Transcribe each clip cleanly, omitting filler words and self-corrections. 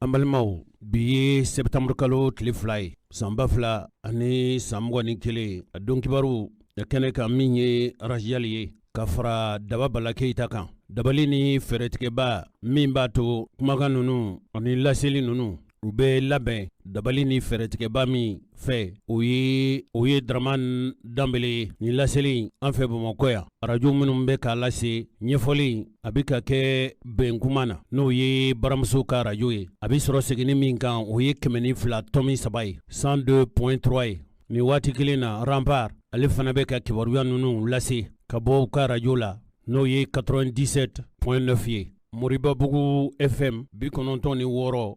An balimaw, bi ye sɛtanburukalo tile 2 ye, san 2021. A don kibaru kɛnɛ kan, min ye Arasiyali ye ka fara Daba Bala Keyita kan, dabali ni fɛɛrɛtigɛba min b'a to kumakan ninnu ani laseli ninnu u bɛ labɛn, dabali ni fɛɛrɛtigɛba min fɛ, o ye Dramane Danbele ye. Nin laseli an fɛ Bamakɔ yan, arajo minnu bɛ k'a lase, ɲɛfɔli a bɛ ka kɛ Bɛnkuma na, n'o ye baramuso ka arajo ye. A bɛ sɔrɔ seginni min kan, o ye 102.3 ye, 102.3 ye. Nin waati kelen na, Rempart ale fana bɛ ka kibaruya ninnu lase ka bɔ u ka arajo la, n'o ye 97.9 ye. Moribabugu FM 96.0,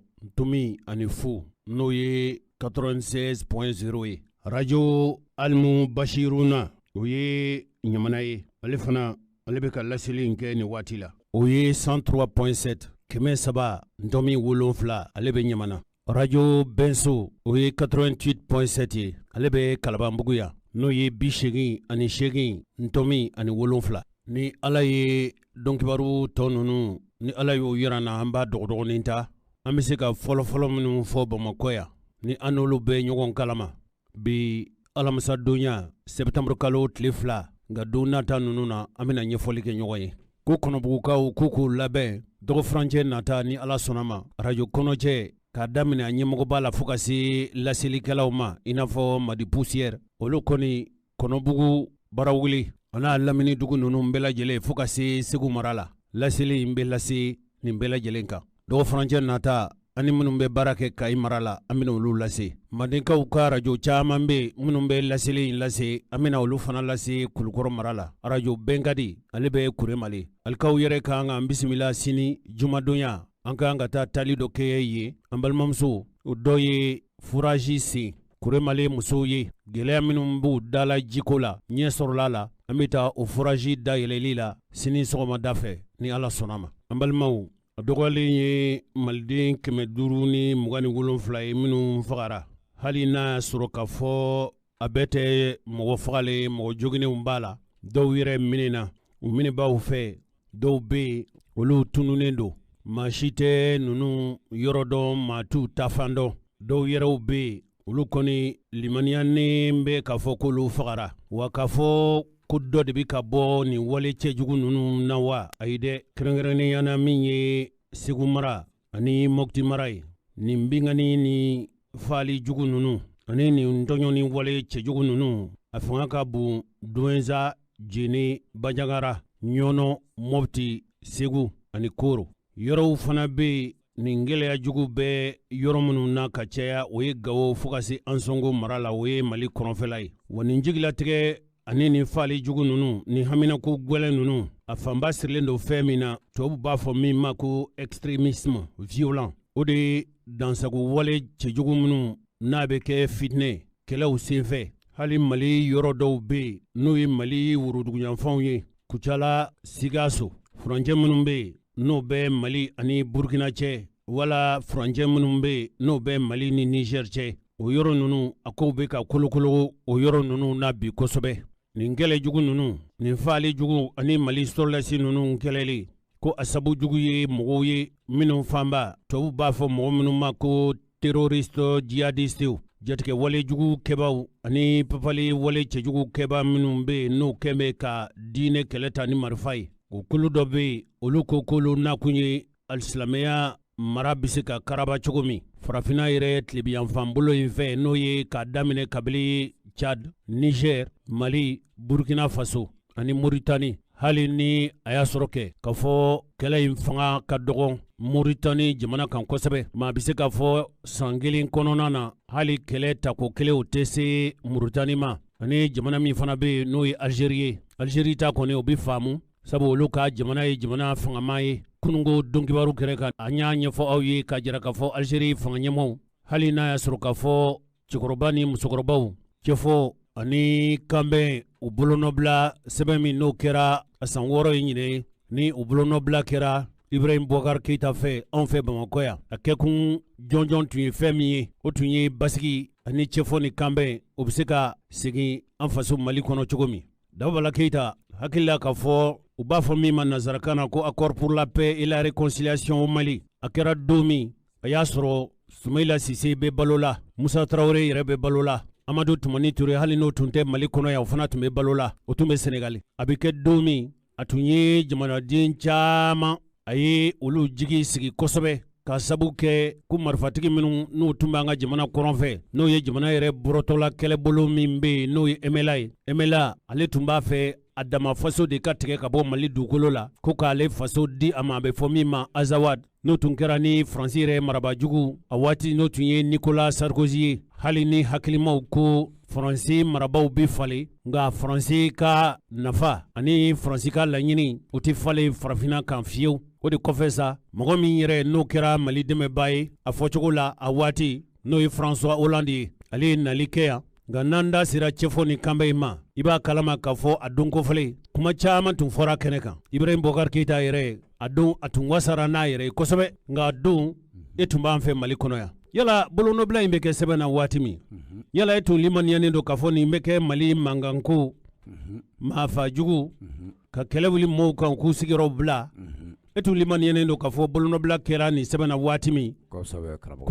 n'o ye 96.0 ye. Arajo Alimu Basiruna, o ye Ɲamana ye, ale fana ale bɛ ka laseli in kɛ nin waati la, o ye 103.7, 300.7, ale bɛ Ɲamana. Arajo Bɛnso, o ye 88.7 ye, ale bɛ Kalabanbugu yan, n'o ye 88.7. Ni Ala ye dɔnkibaru tɔ ninnu, ni Ala y'o yira na, an b'a dɔgɔdɔgɔnin ta. An bɛ se ka fɔlɔfɔlɔ minnu fɔ Bamakɔ yan, ni an n'olu bɛ ɲɔgɔn kalama bi alamisadonya sɛtanburukalo tile 2, nka don nata ninnu na, an bɛna ɲɛfɔli kɛ ɲɔgɔn ye. Ko Kɔnɔbugukaw k'u k'u labɛn dɔgɔfurancɛ nata, ni Ala sɔnna ma, arajo Kɔnɔjɛ, k'a daminɛ a ɲɛmɔgɔba la fo ka se laselikɛlaw ma, i n'a fɔ Madi Poussière, olu kɔni Kɔnɔbugu, Barawuli a n'a lamini dugu ninnu bɛɛ lajɛlen, fo ka se Segu mara la, laseli in bɛ lase nin bɛɛ lajɛlen kan. Dɔgɔfurancɛ nata, ani minnu bɛ baara kɛ Kayi mara la, an bɛna olu lase. Mandenkaw ka arajo caman bɛ minnu bɛ laseli in lase, an bɛna olu fana lase Kulukɔrɔ mara la. Arajo Bɛnkadi, ale bɛ Kuremale. Alikaw yɛrɛ ka kan k'an bisimila sini jumadonya, an ka kan ka taa tali dɔ kɛ yen. An balimamuso, o dɔ ye forage sen Kuremale musow ye, gɛlɛya minnu b'u dala jiko la, ɲɛ sɔrɔla la. An bɛ taa o forage dayɛlɛli la sini sɔgɔmada fɛ, ni Ala sɔnna ma. An balimaw, a dɔgɔyalen ye maliden 527 ye minnu fagara, hali n'a y'a sɔrɔ k'a fɔ a bɛɛ tɛ mɔgɔ fagalen, mɔgɔ joginenw b'a la. Dɔw yɛrɛ minɛna u minɛbaaw fɛ, dɔw bɛ yen, olu tununnen don, maa si tɛ ninnu yɔrɔ dɔn, maa t'u tafan dɔn. Dɔw yɛrɛw bɛ yen, olu kɔni limaniyanen bɛ k'a fɔ k'olu fagara. Wa k'a fɔ ko dɔ de bɛ ka bɔ nin wale cɛjugu ninnu na wa? Ayi dɛ. Kɛrɛnkɛrɛnnenya na, min ye Segu mara ani Mɔti mara ye, nin binkanni ni faali jugu ninnu ani nin tɔɲɔni wale cɛjugu ninnu, a fanga ka bon Douentza, Jene, Bandiagara, Ɲɔnɔ, Mɔti, Segu ani Koro. Yɔrɔw fana bɛ yen, nin gɛlɛya jugu bɛ yɔrɔ minnu na ka caya, o ye Gawo fo ka se Ansongo mara la, o ye Mali kɔrɔnfɛla ye. Wa nin jigilatigɛ ani nin faali jugu ninnu ni haminako gɛlɛn ninnu, a fanba sirilen don fɛn min na, tubabu b'a fɔ min ma ko extrémisme violent, o de ye dansago wale cɛjugu minnu n'a bɛ kɛ fitinɛ kɛlɛw senfɛ. Hali Mali yɔrɔ dɔw bɛ yen, n'o ye Mali woroduguyanfanw ye, Kucala, Sikaso, furancɛ minnu bɛ yen n'o bɛ Mali ani Burukina cɛ, wala furancɛ minnu bɛ yen n'o bɛ Mali ni Niger cɛ, o yɔrɔ ninnu, a kow bɛ ka kolokolo o yɔrɔ ninnu na bi kosɛbɛ. Nin kɛlɛ jugu ninnu, nin faali jugu ani Mali sɔrɔdasi ninnu kɛlɛli, ko a sabu jugu ye mɔgɔw ye minnu fanba, tubabu b'a fɔ mɔgɔ minnu ma ko terroriste djihadiste, jatigɛ wale jugu kɛbaw ani papali wale cɛjugu kɛba minnu bɛ yen, n'o kɛn bɛ ka diinɛ kɛlɛ ta ni marifa ye. O kulu dɔ bɛ yen, olu ko k'olu nakun ye alisilamɛya mara bɛ se ka karaba cogo min farafinna yɛrɛ tilebiyanfan bolo in fɛ, n'o ye k'a daminɛ kabini Tchad, Niger, Mali, Burkina Faso ani Mauritanie. Hali ni a y'a sɔrɔ kɛ k'a fɔ kɛlɛ in fanga ka dɔgɔ Mauritanie jamana kan kosɛbɛ, maa bɛ se k'a fɔ san kelen kɔnɔna na, hali kɛlɛ tako kelen o tɛ se Mauritanie ma. Ani jamana min fana bɛ yen, n'o ye Algérie ye, Algérie ta kɔni, o bɛ faamu, sabu olu ka jamana ye jamana fangama ye. Kununko donkibaru kɛrɛ kan, an y'a ɲɛfɔ aw ye k'a jira k'a fɔ Algérie fanga ɲɛmaaw, hali n'a y'a sɔrɔ k'a fɔ cɛkɔrɔba ni musokɔrɔbaw cɛfɔ ani kanbɛn, u bolonɔbila sɛbɛn min n'o kɛra a san 6 ye ɲinɛ, ni u bolonɔbila kɛra Ibrahim Boubacar Keita fɛ anw fɛ Bamakɔ yan, a kɛkun jɔnjɔn tun ye fɛn min ye, o tun ye basigi ani cɛfɔ ni kanbɛn, o bɛ se ka segin an faso Mali kɔnɔ cogo min. Dabala Keyita hakilila k'a fɔ u b'a fɔ min ma nansarakan na ko Accord pour la paix et la réconciliation au Mali, a kɛra don min A y'a sɔrɔ Sumayila Sise bɛ balo la, Musa Tarawele yɛrɛ bɛ balo la, Amadu Tumani Ture, hali n'o tun tɛ Mali kɔnɔ yan, o fana tun bɛ balo la, o tun bɛ Senegali. A bɛ kɛ don min, a tun ye jamanaden caman, a ye olu jigi sigi kosɛbɛ, ka sabu kɛ ko marifatigi minnu n'u tun b'an ka jamana kɔrɔn fɛ, n'o ye jamana yɛrɛ bɔrɔtɔla kɛlɛbolo min bɛ yen, n'o ye MNLA ye. MNLA, ale tun b'a fɛ a dama faso de ka tigɛ ka bɔ Mali dugukolo la, ko k'ale faso di a ma, a bɛ fɔ min ma Azawad, n'o tun kɛra ni Faransi yɛrɛ marabajugu a waati, n'o tun ye Nicolas Sarkozy ye. Hali ni hakilimaw ko Faransi marabaw bɛ falen, nka Faransi ka nafa ani Faransi ka laɲini, o tɛ falen farafinna kan fiyewu. O de kɔfɛ sa, mɔgɔ min yɛrɛ n'o kɛra Mali dɛmɛbaa ye a fɔcogo la a waati, n'o ye François Hollande ye, ale ye nali kɛ yan. Nka n'an da sera cɛfɔ ni kanbɛ in ma, i b'a kalama k'a fɔ a don kofɔlen kuma caman tun fɔra kɛnɛ kan. Ibrahim Bɔkari Keyita yɛrɛ, a don a tun wasara n'a yɛrɛ ye kosɛbɛ. Nka a don e tun b'an fɛ Mali kɔnɔ yan. Yala bolonɔbila in bɛ kɛ sɛbɛn na waati min, yala e tun limaniyanen don k'a fɔ nin bɛ kɛ Mali mankanko maafajugu ka kɛlɛ wuli mɔgɔw kan k'u sigiyɔrɔ bila? E tun limaniyanen don k'a fɔ bolonɔbila kɛra nin sɛbɛn na waati min, ko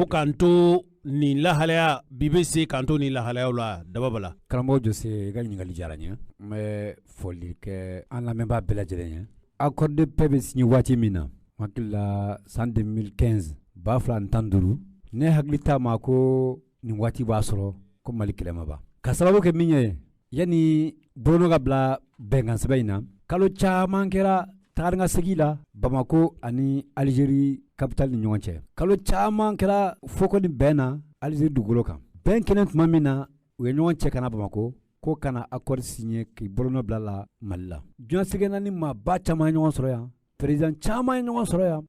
k'an to nin lahalaya bi bɛ se k'an to nin lahalayaw la? Daba la, karamɔgɔ Jose, i ka ɲininkali diyara n ye. N bɛ foli kɛ an lamɛnbaa bɛɛ lajɛlen ye. Accord de paix bɛ signé waati min na, n hakili la san 2015, 2015, ne hakili t'a ma ko nin waati b'a sɔrɔ ko Mali kɛlɛ ma ban. Ka sababu kɛ min ye, yanni bolonɔ ka bila bɛnkan sɛbɛn in na, kalo caman kɛra taga ni ka segin la Bamako ani Algérie capitale ni ɲɔgɔn cɛ. Kalo caman kɛra foko ni bɛn na Algérie dugukolo kan. Bɛn kɛlen tuma min na, u ye ɲɔgɔn cɛ ka na Bamako ko ka na accord signé k'i bolonɔ bila la Mali la. Diɲɛ seleke naani maaba caman ye ɲɔgɔn sɔrɔ yan, président caman ye ɲɔgɔn sɔrɔ yan.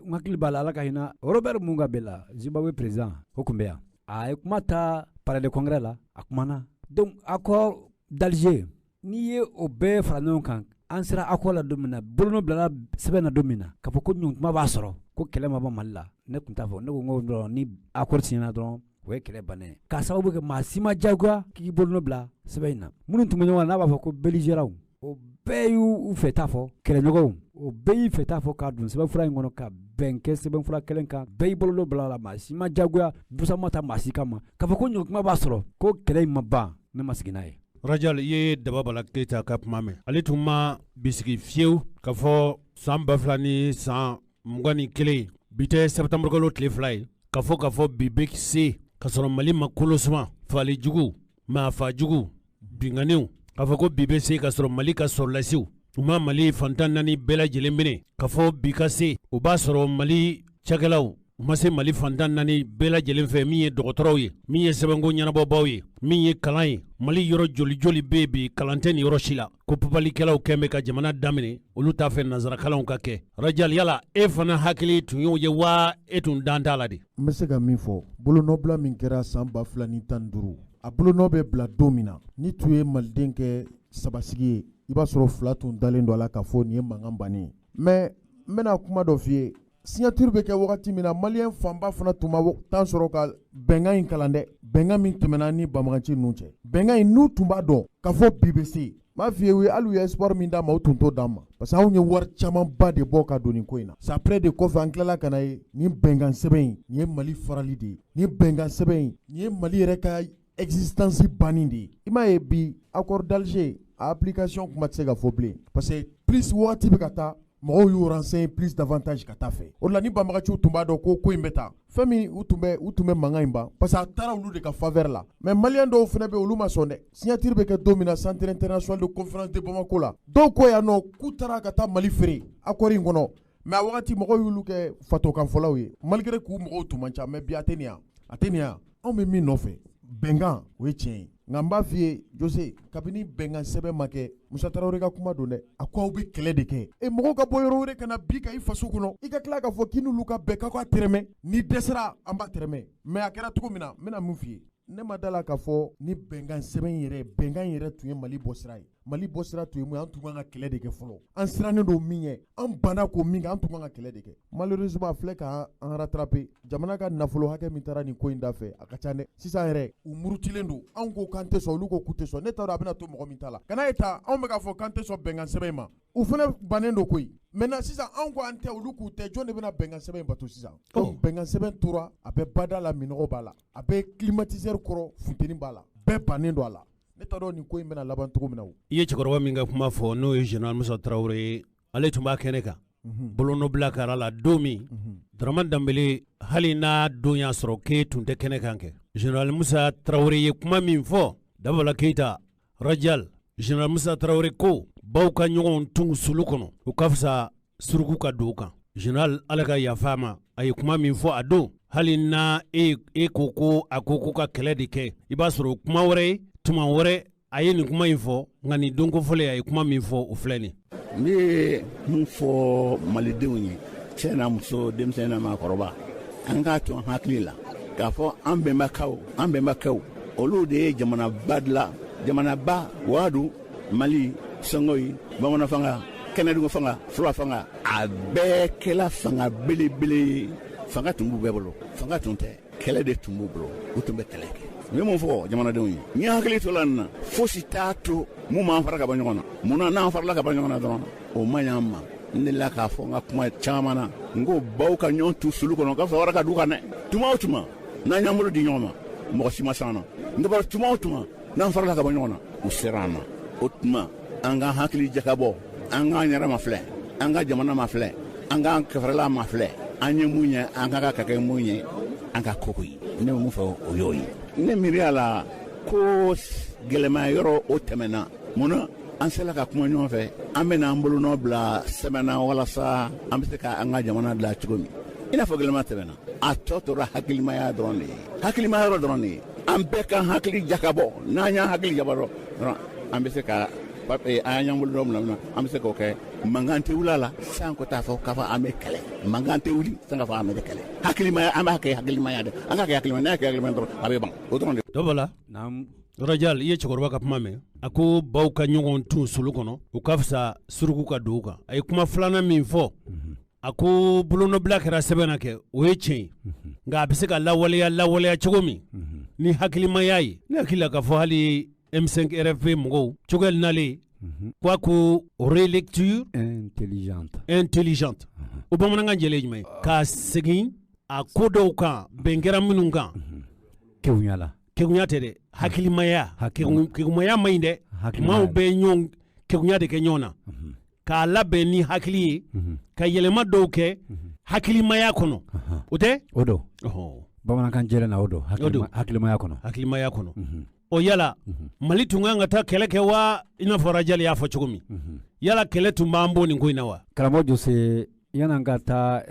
N hakili b'a la, Ala ka hinɛ Robert Mugabe la, Zimbabwe président, o tun bɛ yan. A ye kuma ta palais de congrès la, a kumana. Donc accord d'Alger, n'i ye o bɛɛ fara ɲɔgɔn kan, an sera accord la don min na, bolonɔ bilala sɛbɛn na don min na, k'a fɔ ko ɲɔgɔn kuma b'a sɔrɔ ko kɛlɛ ma bɔ Mali la, ne tun t'a fɔ. Ne ko n ko dɔrɔn ni accord signé dɔrɔn, o ye kɛlɛ bannen ye, k'a sababu kɛ maa si ma diyagoya k'i bolonɔ bila sɛbɛn in na. Minnu tun bɛ ɲɔgɔn na, n'a b'a fɔ ko belligérants, o bɛɛ y'u fɛ t'a fɔ, kɛlɛɲɔgɔnw, o bɛɛ y'i fɛ t'a fɔ k'a don sɛbɛnfura in kɔnɔ, ka bɛn kɛ sɛbɛnfura kelen kan. Bɛɛ y'i bolonɔ bila la, maa si ma diyagoya, busan ma ta maa si kama. K'a fɔ ko ɲɔgɔn kuma b'a sɔrɔ ko kɛlɛ in ma ban, ne ma sigi n'a ye. Rajal, i ye Dababala Keyita ka kuma mɛn. Ale tun ma bisigi fiyewu k'a fɔ san 2021, bi tɛ sɛtanburukalo tile 2 ye, k'a fɔ bi bɛ se ka sɔrɔ Mali ma kolo suma, faali jugu, maafa jugu, binkanniw, k'a fɔ ko bi bɛ se ka sɔrɔ Mali ka sɔrɔlasiw u ma Mali fantan naani bɛɛ lajɛlen minɛ, k'a fɔ bi ka se o b'a sɔrɔ Mali cakɛlaw u ma se Mali fantan naani bɛɛ lajɛlen fɛ, min ye dɔgɔtɔrɔw ye, min ye sɛbɛnko ɲɛnabɔbaw ye, min ye kalan ye. Mali yɔrɔ joli joli bɛ yen bi, kalan tɛ nin yɔrɔ si la, ko papalikɛlaw kɛn bɛ ka jamana daminɛ, olu t'a fɛ nanzarakalanw ka kɛ. Rajal, yala e fana hakili tun y'o ye wa, e tun dan t'a la de? N bɛ se ka min fɔ, bolonɔbila min kɛra san 2015, a bolonɔ bɛ bila don min na, ni tun ye maliden kɛ sabasigi ye, i b'a sɔrɔ fila tun dalen don a la k'a fɔ nin ye mankan bannen ye. Mais n bɛna kuma dɔ f'i ye. Signature bɛ kɛ wagati min na, malien fanba fana tun ma temps sɔrɔ ka bɛnkan in kalan dɛ. Bɛnkan min tɛmɛna ni banbagaci ninnu cɛ, bɛnkan in, n'u tun b'a dɔn k'a fɔ bi bɛ se, n b'a f'i ye, hali u ye espoir min d'a ma, u tun t'o d'an ma, parce que anw ye wari camanba de bɔ ka don nin ko in na. C'est après de kɔfɛ an tilala ka na ye nin bɛnkan sɛbɛn in, nin ye Mali farali de ye, nin bɛnkan sɛbɛn in, nin ye Mali yɛrɛ ka existence banni de ye. I m'a ye bi, accord d'Alger a application kuma tɛ se ka fɔ bilen, parce que plus wagati bɛ ka taa, mɔgɔw y'u renseigner plus davantage ka taa fɛ. O de la, ni banbagaciw tun b'a dɔn ko ko in bɛ taa fɛn min, u tun bɛ mankan in ban, parce que a taara olu de ka faveur la. Mais malien dɔw fana bɛ yen, olu ma sɔn dɛ. Signature bɛ kɛ don min na Centre international de conférence de Bamako la, dɔw ko yan nɔ k'u taara ka taa Mali feere accord in kɔnɔ. Mais a wagati mɔgɔw y'olu kɛ fatɔkanfɔlaw ye, malgré k'u mɔgɔw tun man ca. Mais bi a tɛ nin yan, a tɛ nin yan. Anw bɛ min nɔfɛ, bɛnkan, o ye tiɲɛ ye. Nka n b'a f'i ye Jose, kabini bɛnkan sɛbɛn ma kɛ, Musa Tarawele ka kuma don dɛ, a ko aw bɛ kɛlɛ de kɛ. E mɔgɔw ka bɔ yɔrɔ wɛrɛ ka na bi ka i faso kɔnɔ, i ka tila k'a fɔ k'i n'olu ka bɛn k'aw ka tɛrɛmɛ. Ni dɛsɛra, an b'a tɛrɛmɛ. Mais a kɛra cogo min na, n bɛna mun f'i ye? Ne ma da la k'a fɔ ni bɛnkan sɛbɛn yɛrɛ, bɛnkan yɛrɛ tun ye Mali bɔ sira ye. Mali bɔ sira tun ye mun ye? An tun kan ka kɛlɛ de kɛ fɔlɔ. An sirannen don min ɲɛ, an banna k'o min kɛ, an tun kan ka kɛlɛ de kɛ. Malheureusement, a filɛ k'an rattraper. Jamana ka nafolo hakɛ min taara nin ko in da fɛ, a ka ca dɛ. Sisan yɛrɛ u murutilen don. Anw ko k'an tɛ sɔn, olu ko k'u tɛ sɔn. Ne t'a dɔn a bɛna to mɔgɔ min ta la. Kana ye ta, anw bɛ k'a fɔ k'an tɛ sɔn bɛnkan sɛbɛn in ma, u fana bannen don koyi. Maintenant sisan anw ko an tɛ, olu k'u tɛ, jɔn de bɛna bɛnkan sɛbɛn in bato sisan? Donc bɛnkan sɛbɛn tora, a bɛ bada la, minɔgɔ b'a la, a bɛ climatiseur kɔrɔ, funteni b'a la, bɛɛ bannen don a la. Ne t'a dɔn nin ko in bɛna laban cogo min na o. I ye cɛkɔrɔba min ka kuma fɔ, n'o ye général Musa Tarawele ye, ale tun b'a kɛnɛ kan. Bolonɔbila kɛra la don min, Dramane Danbele, hali n'a don y'a sɔrɔ k'e tun tɛ kɛnɛ kan kɛ, général Musa Tarawele ye kuma min fɔ, Dabala Keyita Rajal, général Musa Tarawele ko baw ka ɲɔgɔn tun sulu kɔnɔ, o ka fisa suruku ka don u kan. Général, Ala ka yafa a ma, a ye kuma min fɔ a don, hali n'a e ko ko a ko ko ka kɛlɛ de kɛ, i b'a sɔrɔ kuma wɛrɛ ye, tuma wɛrɛ a ye nin kuma in fɔ, nka nin don kofɔlen a ye kuma min fɔ, o filɛ nin. N bɛ mun fɔ malidenw ye, cɛ n'a muso, denmisɛn n'a maakɔrɔba, an k'a to an hakili la k'a fɔ an bɛnbakaw, an bɛnbakɛw, olu de ye jamanaba dilan, jamanaba Wagadu, Mali, Sɔngoyi, Bamanan fanga, Kɛnɛdugu fanga, Fula fanga, a bɛɛ kɛla fanga belebele ye. Fanga tun b'u bɛɛ bolo, fanga tun tɛ, kɛlɛ de tun b'u bolo, u tun bɛ kɛlɛ kɛ. N bɛ mun fɔ jamanadenw ye? N ye hakili to la nin na, fosi t'a to mun m'an fara ka bɔ ɲɔgɔn na. Mun na n'an farala ka bɔ ɲɔgɔn na dɔrɔn, o man ɲi an ma. N delila k'a fɔ n ka kuma caman na, n ko baw ka ɲɔgɔn tu sulu kɔnɔ, ka fisa wara ka du kan dɛ. Tuma o tuma n'an y'an bolo di ɲɔgɔn ma, mɔgɔ si ma s'an na. Nka tuma o tuma n'an farala ka bɔ ɲɔgɔn na, u sera an na. O tuma an k'an hakili jakabɔ, an k'an yɛrɛ mafilɛ, an ka jamana mafilɛ, an k'an kɛrɛfɛla mafilɛ, an ye mun ye, an ka kan ka kɛ mun ye, an ka koko ye. Ne bɛ mun fɔ, o y'o ye. Ne miiriya la ko gɛlɛma yɔrɔ o tɛmɛna. Mun na an sera ka kuma ɲɔgɔn fɛ, an bɛna an bolonɔ bila sɛbɛn na walasa an bɛ se ka an ka jamana dilan cogo min. I n'a fɔ gɛlɛma tɛmɛna, a tɔ tora hakilimaya dɔrɔn de ye, hakilimaya yɔrɔ dɔrɔn de ye. An bɛɛ ka hakili jakabɔ, n'an y'an hakili jakabɔ dɔrɔn, an bɛ se ka an y'an bolonɔ bila min na, an bɛ se k'o kɛ. Mankan tɛ wuli a la san ko t'a fɔ k'a fɔ an bɛ kɛlɛ, mankan tɛ wuli san k'a fɔ an bɛ kɛlɛ. Hakilimaya, an b'a kɛ hakilimaya de, an k'a kɛ hakilimaya, n'a y'a kɛ hakilimaya dɔrɔn a bɛ ban, o dɔrɔn de. Dɔ Naam. Rajal, i ye cɛkɔrɔba ka kuma mɛn, a ko baw ka ɲɔgɔn tun sulu kɔnɔ, o ka fisa suruku ka don u kan. A ye kuma filanan min fɔ, a ko bolonɔbila kɛra sɛbɛn na kɛ, o ye tiɲɛ ye, nka a bɛ se ka lawaleya lawaleya cogo min ni hakilimaya ye. Ne hakili la k'a fɔ hali M5 RFP mɔgɔw Choguel nalen ko a ko relecture intelligente, intelligente, o bamanankan jɛlen ye jumɛn ye? Ka segin a ko dɔw kan, bɛn kɛra minnu kan. Kewunya la. Kekunya tɛ dɛ, hakilimaya. Kekumaya man ɲi dɛ. Maaw bɛ ɲɔgɔn kekunya de kɛ ɲɔgɔn na, k'a labɛn ni hakili ye, ka yɛlɛma dɔw kɛ hakilimaya kɔnɔ, o tɛ? O don, bamanankan jɛlen na, o don, hakilimaya kɔnɔ. Hakilimaya kɔnɔ. O yala Mali tun kan ka taa kɛlɛ kɛ wa? I n'a fɔ Rajali y'a fɔ cogo min, yala kɛlɛ tun b'an bɔ nin ko in na wa? Karamɔgɔ Jose, yan'an ka taa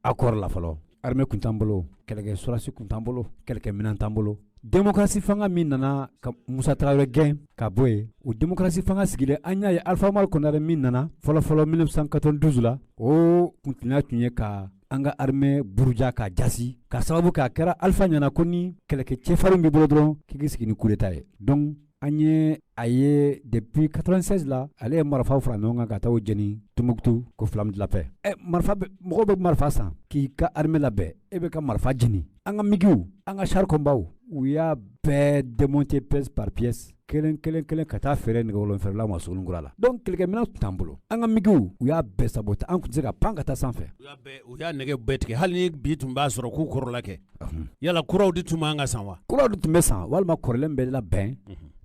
accord la fɔlɔ, armée kun t'an bolo, kɛlɛkɛ sɔrɔdasi kun t'an bolo, kɛlɛkɛ minɛn t'an bolo. Démocratie fanga min nana ka Musa Tarawele gɛn ka bɔ yen, o démocratie fanga sigilen, an y'a ye Alpha Umaru Konare min nana fɔlɔ fɔlɔ 1992 la, o kuntilenna tun ye ka an ka armée buruja k'a jasi, ka sababu kɛ a kɛra Alpha ɲɛna ko ni kɛlɛkɛ cɛfarin b'i bolo dɔrɔn k'i k'i sigi ni coup d'état ye. Donc an ye a ye depuis 96 la, ale ye marifaw fara ɲɔgɔn kan ka taa o jeni Tombouctou ko Flamme de la paix. Ɛ marifa, mɔgɔw bɛ marifa san k'i ka armée labɛn, e bɛ ka marifa jeni. An ka migiw, an ka char combat, u y'a bɛɛ démonter pièce par pièce, kelen kelen kelen, ka taa feere nɛgɛwolofɛrɛlaw ma Sogoninkura la. Donc kɛlɛkɛminɛn tun t'an bolo, an ka migiw, u y'a bɛɛ saboter, an tun tɛ se ka pan ka taa sanfɛ. U y'a nɛgɛ bɛɛ tigɛ. Hali ni bi tun b'a sɔrɔ k'u kɔrɔla kɛ, yala kuraw de tun b'an ka san wa? Kuraw de tun bɛ san, walima kɔrɔlen bɛ labɛn,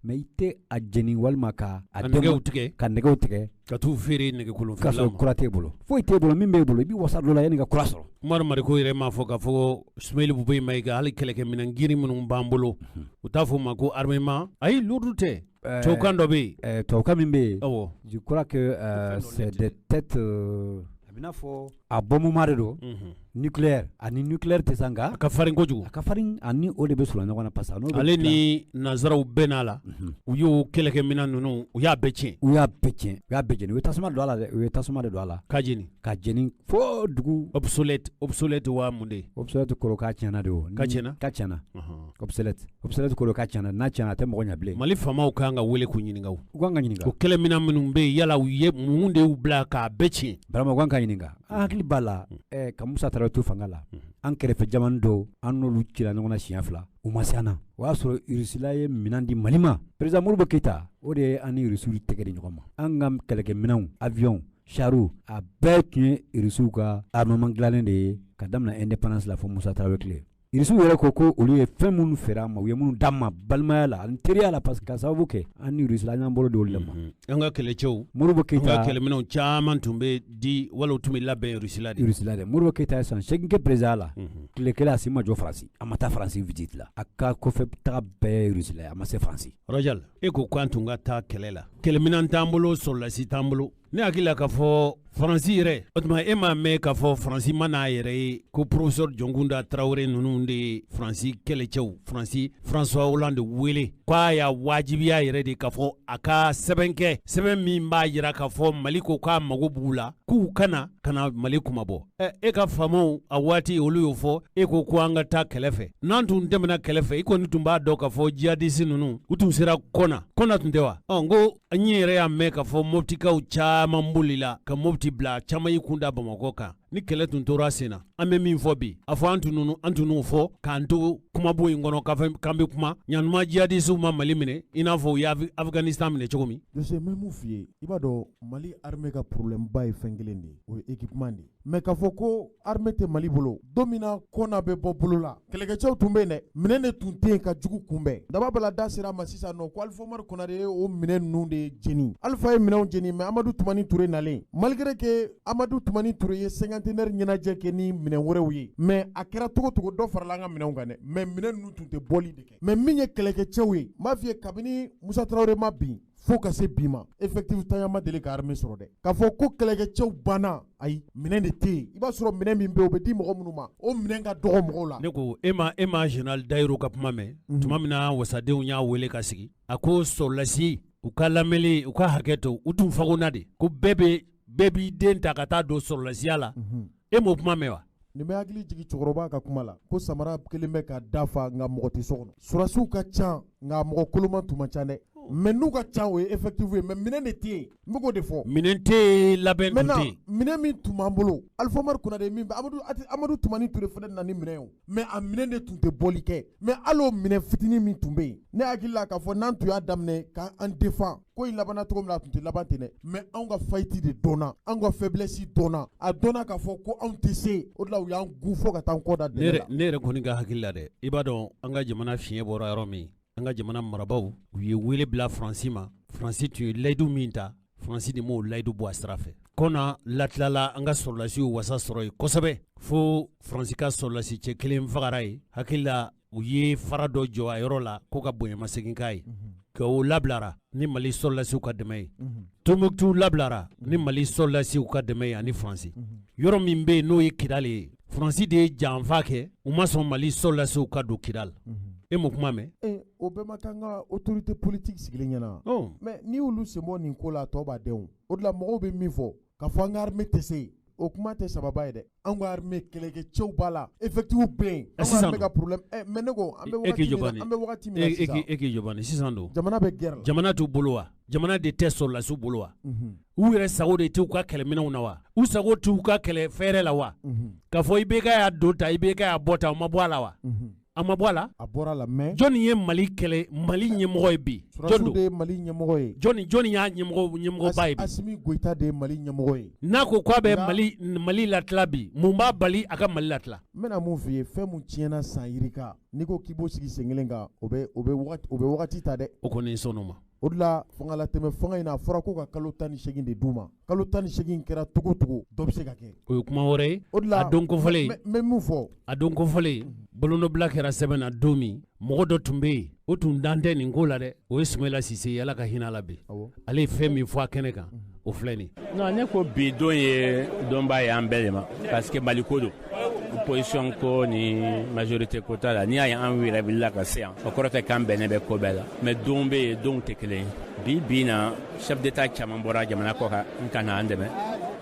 mais i tɛ a jeni walima ka a nɛgɛw tigɛ, ka nɛgɛw tigɛ ka t'u feere nɛgɛkolon. K'a sɔrɔ kura t'e bolo, foyi t'e bolo. Min b'e bolo, i b'i wasa dɔ la yanni ka kura sɔrɔ. Umaru Mariko yɛrɛ m'a fɔ k'a fɔ Sumayili Bubɛyi Mayiga, hali kɛlɛkɛminɛn girin minnu b'an bolo, u t'a fɔ o ma ko armement, ayi, lourd tɛ, tubabukan dɔ bɛ yen. Tubabukan min bɛ yen, awɔ, je crois que c'est des têtes, a bɛ n'a fɔ a bɔnmuma de don, nucléaire, ani nucléaire tɛ sa, nka a ka farin kojugu. A ka farin, ani o de bɛ surun ɲɔgɔn na, parce que n'o ale ni nanzaraw bɛɛ n'a la, u y'o kɛlɛkɛminɛn ninnu, u y'a bɛɛ tiɲɛ. U y'a bɛɛ tiɲɛ, u y'a bɛɛ jeni. U ye tasuma don a la dɛ, u ye tasuma de don a la. Ka jeni. Ka jeni fo dugu. Obsolète, obsolète wa mun de? Obsolète kɔrɔ k'a tiɲɛna de o. Ka tiɲɛna. Ka tiɲɛna. Obsolète, obsolète kɔrɔ k'a tiɲɛna, n'a tiɲɛna a tɛ mɔgɔ ɲɛ bilen. Mali faamaw kan ka wele k'u ɲininka o. U kan ka ɲininka. O kɛlɛminɛn minnu bɛ yen, yala u ye mun de y'u bila k'a bɛɛ tiɲɛ? Vraiment, u kan ka ɲininka. An hakili b'a la ka Musa Tarawele to fanga la, an kɛrɛfɛ jamana dɔw, an n'olu cira ɲɔgɔn na siɲɛ fila, u ma se an na. O y'a sɔrɔ Irisila ye minɛn di Mali ma. Président Modibo Keyita, o de ye an ni Irisiw tɛgɛ di ɲɔgɔn ma. An ka kɛlɛkɛminɛnw, avion, char a bɛɛ tun ye Irisiw ka armement dilannen de ye ka daminɛ indépendance la fo Musa Tarawele tile. Irisiw yɛrɛ ko ko olu ye fɛn minnu feere an ma, u ye minnu d'an ma balimaya la ani teriya la, parce que ka sababu kɛ an ni Irisi la, an y'an bolo don olu de ma. An ka kɛlɛcɛw, Modibo Keyita, an ka kɛlɛminɛnw caman tun bɛ di wala u tun bɛ labɛn Irisi la de. Irisi la dɛ. Modibo Keyita ye san 8 kɛ président la, tile kelen a si ma jɔ Faransi, a ma taa Faransi visite la, a ka kɔfɛ taga bɛɛ ye Irisi la ye, a ma se Faransi. Rajal, e ko k'an tun ka taa kɛlɛ la, kɛlɛminɛn t'an bolo, sɔrɔdasi t'an bolo. Ne hakili la k'a fɔ Faransi yɛrɛ, o tuma e m'a mɛn k'a fɔ Faransi ma n'a yɛrɛ ye ko professeur Jɔnkunda Tarawele ninnu de ye Faransi kɛlɛcɛw, Faransi François Hollande wele k'a y'a wajibiya yɛrɛ de k'a fɔ a ka sɛbɛn kɛ, sɛbɛn min b'a jira k'a fɔ Mali ko k'a mago b'u la, k'u kana ka na Mali kumabɔ. E ka faamaw a waati olu y'o fɔ, e ko ko an ka taa kɛlɛ fɛ. N'an tun tɛmɛna kɛlɛ fɛ, i kɔni tun b'a dɔn k'a fɔ jihadisi ninnu u tun sera Kɔna, Kɔna tun tɛ wa? Ɔ n ko n yɛrɛ y'a mɛn k'a fɔ Moptikaw caman bolila ka Mopti bila, caman y'i kun da Bamakɔ kan. Ni kɛlɛ tun tora sen na, an bɛ min fɔ bi, a fɔ an tun n'o fɔ k'an to kumabo in kɔnɔ k'an bɛ kuma ɲanuma jihadisiw ma Mali minɛ i n'a fɔ u ye Afganistan minɛ cogo min. Jose, n bɛ mun f'i ye, i b'a dɔn Mali armée ka problème ba ye fɛn kelen de ye, o ye équipement de ye. Mais k'a fɔ ko armée tɛ Mali bolo, don min na Kɔna bɛ bɔ bolo la, kɛlɛkɛcɛw tun bɛ yen dɛ, minɛn de tun tɛ yen ka jugu kunbɛn. Daba bala da sera a ma sisan nɔ ko Alifa Umaru Konare ye o minɛn ninnu de jeni. Alifa ye minɛnw jeni, mais Amadu Tumani Ture nalen, malgré que Amadu Tumani Ture ye cinquantenaire ɲɛnajɛ kɛ ni minɛn wɛrɛw ye, mais a kɛra cogo cogo dɔ farala an ka minɛnw kan dɛ, mais minɛn ninnu tun tɛ bɔli de kɛ. Mais min ye kɛlɛkɛcɛw ye, n b'a f'i ye kabini Musa Tarawele ma bin fo ka se bi ma, effectif tanya ma deli ka armée sɔrɔ dɛ. K'a fɔ ko kɛlɛkɛcɛw banna, ayi, minɛn de tɛ yen. I b'a sɔrɔ minɛn min bɛ yen, o bɛ di mɔgɔ minnu ma, o minɛn ka dɔgɔ mɔgɔw la. Ne ko e ma général Dayiru ka kuma mɛn tuma min na wasadenw y'a wele ka sigi, a ko sɔrɔdasi u ka lamɛnni, u ka hakɛ to, u tun fagonna de, ko bɛɛ b'i den ta ka taa don sɔrɔdasiya la. E m'o kuma mɛn wa? Nin bɛ hakili jigin cɛkɔrɔba ka kuma la ko samara kelen bɛ ka dafa nka mɔgɔ tɛ so kɔnɔ. Sɔrɔdasiw ka ca nka mɔgɔ koloman tun man ca dɛ. Mais n'u ka ca, o ye effectif ye, mais minɛn de tɛ yen. N bɛ k'o de fɔ. Minɛn tɛ yen, labɛn tun tɛ yen. Minɛn min tun b'an bolo, Alifa Umaru Konare min bɛ Amadu Tumani Ture fana nana ni minɛn ye o, mais a minɛn de tun tɛ bɔli kɛ. Mais hali o minɛn fitinin min tun bɛ yen, ne hakili la k'a fɔ n'an tun y'a daminɛ k'an défend, ko in labanna cogo min na, a tun tɛ laban ten dɛ. Mais anw ka faillite de dɔnna, anw ka faiblesse dɔnna, a dɔnna k'a fɔ ko anw tɛ se, o de la u y'an gun fo ka taa an kɔ da dɛgɛ la. Ne yɛrɛ kɔni ka hakili la dɛ, i b'a dɔn an ka jamana fiɲɛ bɔra yɔrɔ min, an ka jamana marabaaw u ye wele bila Faransi ma. Faransi tun ye layidu min ta, Faransi de m'o layidu bɔ a sira fɛ. Kɔna latilala an ka sɔrɔdasiw wasa sɔrɔ yen kosɛbɛ, fo Faransi ka sɔrɔdasi cɛ kelen fagara yen. Hakili la u ye fara dɔ jɔ a yɔrɔ la ko ka bonyamasegin k'a ye. Gawo labilara ni Mali sɔrɔdasiw ka dɛmɛ ye. Tombouctou labilara ni Mali sɔrɔdasiw ka dɛmɛ ye ani Faransi. Yɔrɔ min bɛ yen n'o ye Kidali ye, Faransi de ye janfa kɛ, u ma sɔn Mali sɔrɔdasiw ka don Kidali. E m'o kuma mɛn? O bɛɛ ma k'an ka autorité politique sigilen ɲɛna. Mais n'i y'olu sen bɔ nin ko la, a tɔ b'a dɛn o. O de la mɔgɔw bɛ min fɔ k'a fɔ an ka armée tɛ se, o kuma tɛ sababa ye dɛ. An ka armée kɛlɛkɛcɛw b'a la, effectif bɛ yen. An ka armée ka problème, mais ne ko an bɛ wagati min na sisan. E k'i jɔ bani, sisan don. Jamana bɛ guerre la. Jamana t'u bolo wa? Jamana de tɛ sɔrɔdasiw bolo wa? U yɛrɛ sago de t'u ka kɛlɛminɛnw na wa? U sago t'u ka kɛlɛ fɛɛrɛ la wa? K'a fɔ IBK y'a don ta, IBK y'a bɔ ta, o ma bɔ a la wa? A ma bɔ a la? A bɔra a la, mais jɔnni ye Mali kɛlɛ, Mali ɲɛmɔgɔ ye bi? Sɔrɔdasiw de ye Mali ɲɛmɔgɔ ye. Jɔnni y'a ɲɛmɔgɔba ye bi? Asimi Goyita de ye Mali ɲɛmɔgɔ ye. N'a ko k'a bɛ Mali latila bi, mun b'a bali a ka Mali latila? N bɛna mun f'i ye, fɛn mun tiɲɛna san yirika, n'i ko k'i b'o sigi sen kelen kan, o bɛ wagati ta dɛ. O kɔni sɔnn'o ma. O de la fangalatɛmɛ fanga in na, a fɔra ko ka kalo 18 de d'u ma. Kalo 18 kɛra cogo cogo, dɔ bɛ se ka kɛ. O ye kuma wɛrɛ ye. O de la a don kofɔlen, n bɛ mun fɔ? A don kofɔlen, bolonɔbila kɛra sɛbɛn na don min, mɔgɔ dɔ tun bɛ yen, o tun dan tɛ nin ko la dɛ. O ye Sumayila Sise ye, Ala ka hinɛ a la bi. Ale ye fɛn min fɔ a kɛnɛ kan, o filɛ nin ye. Non, ne ko bi don ye donba ye an bɛɛ de ma, parce que Mali ko don. Opposition ko ni majorité ko t'a la. N'i y'a ye an yɛrɛ wulila ka se yan, o kɔrɔ tɛ k'an bɛnnen bɛ ko bɛɛ la, mais don bɛ yen, donw tɛ kelen ye. Bi bi na, chef d'état caman bɔra jamana kɔ kan n ka na an dɛmɛ,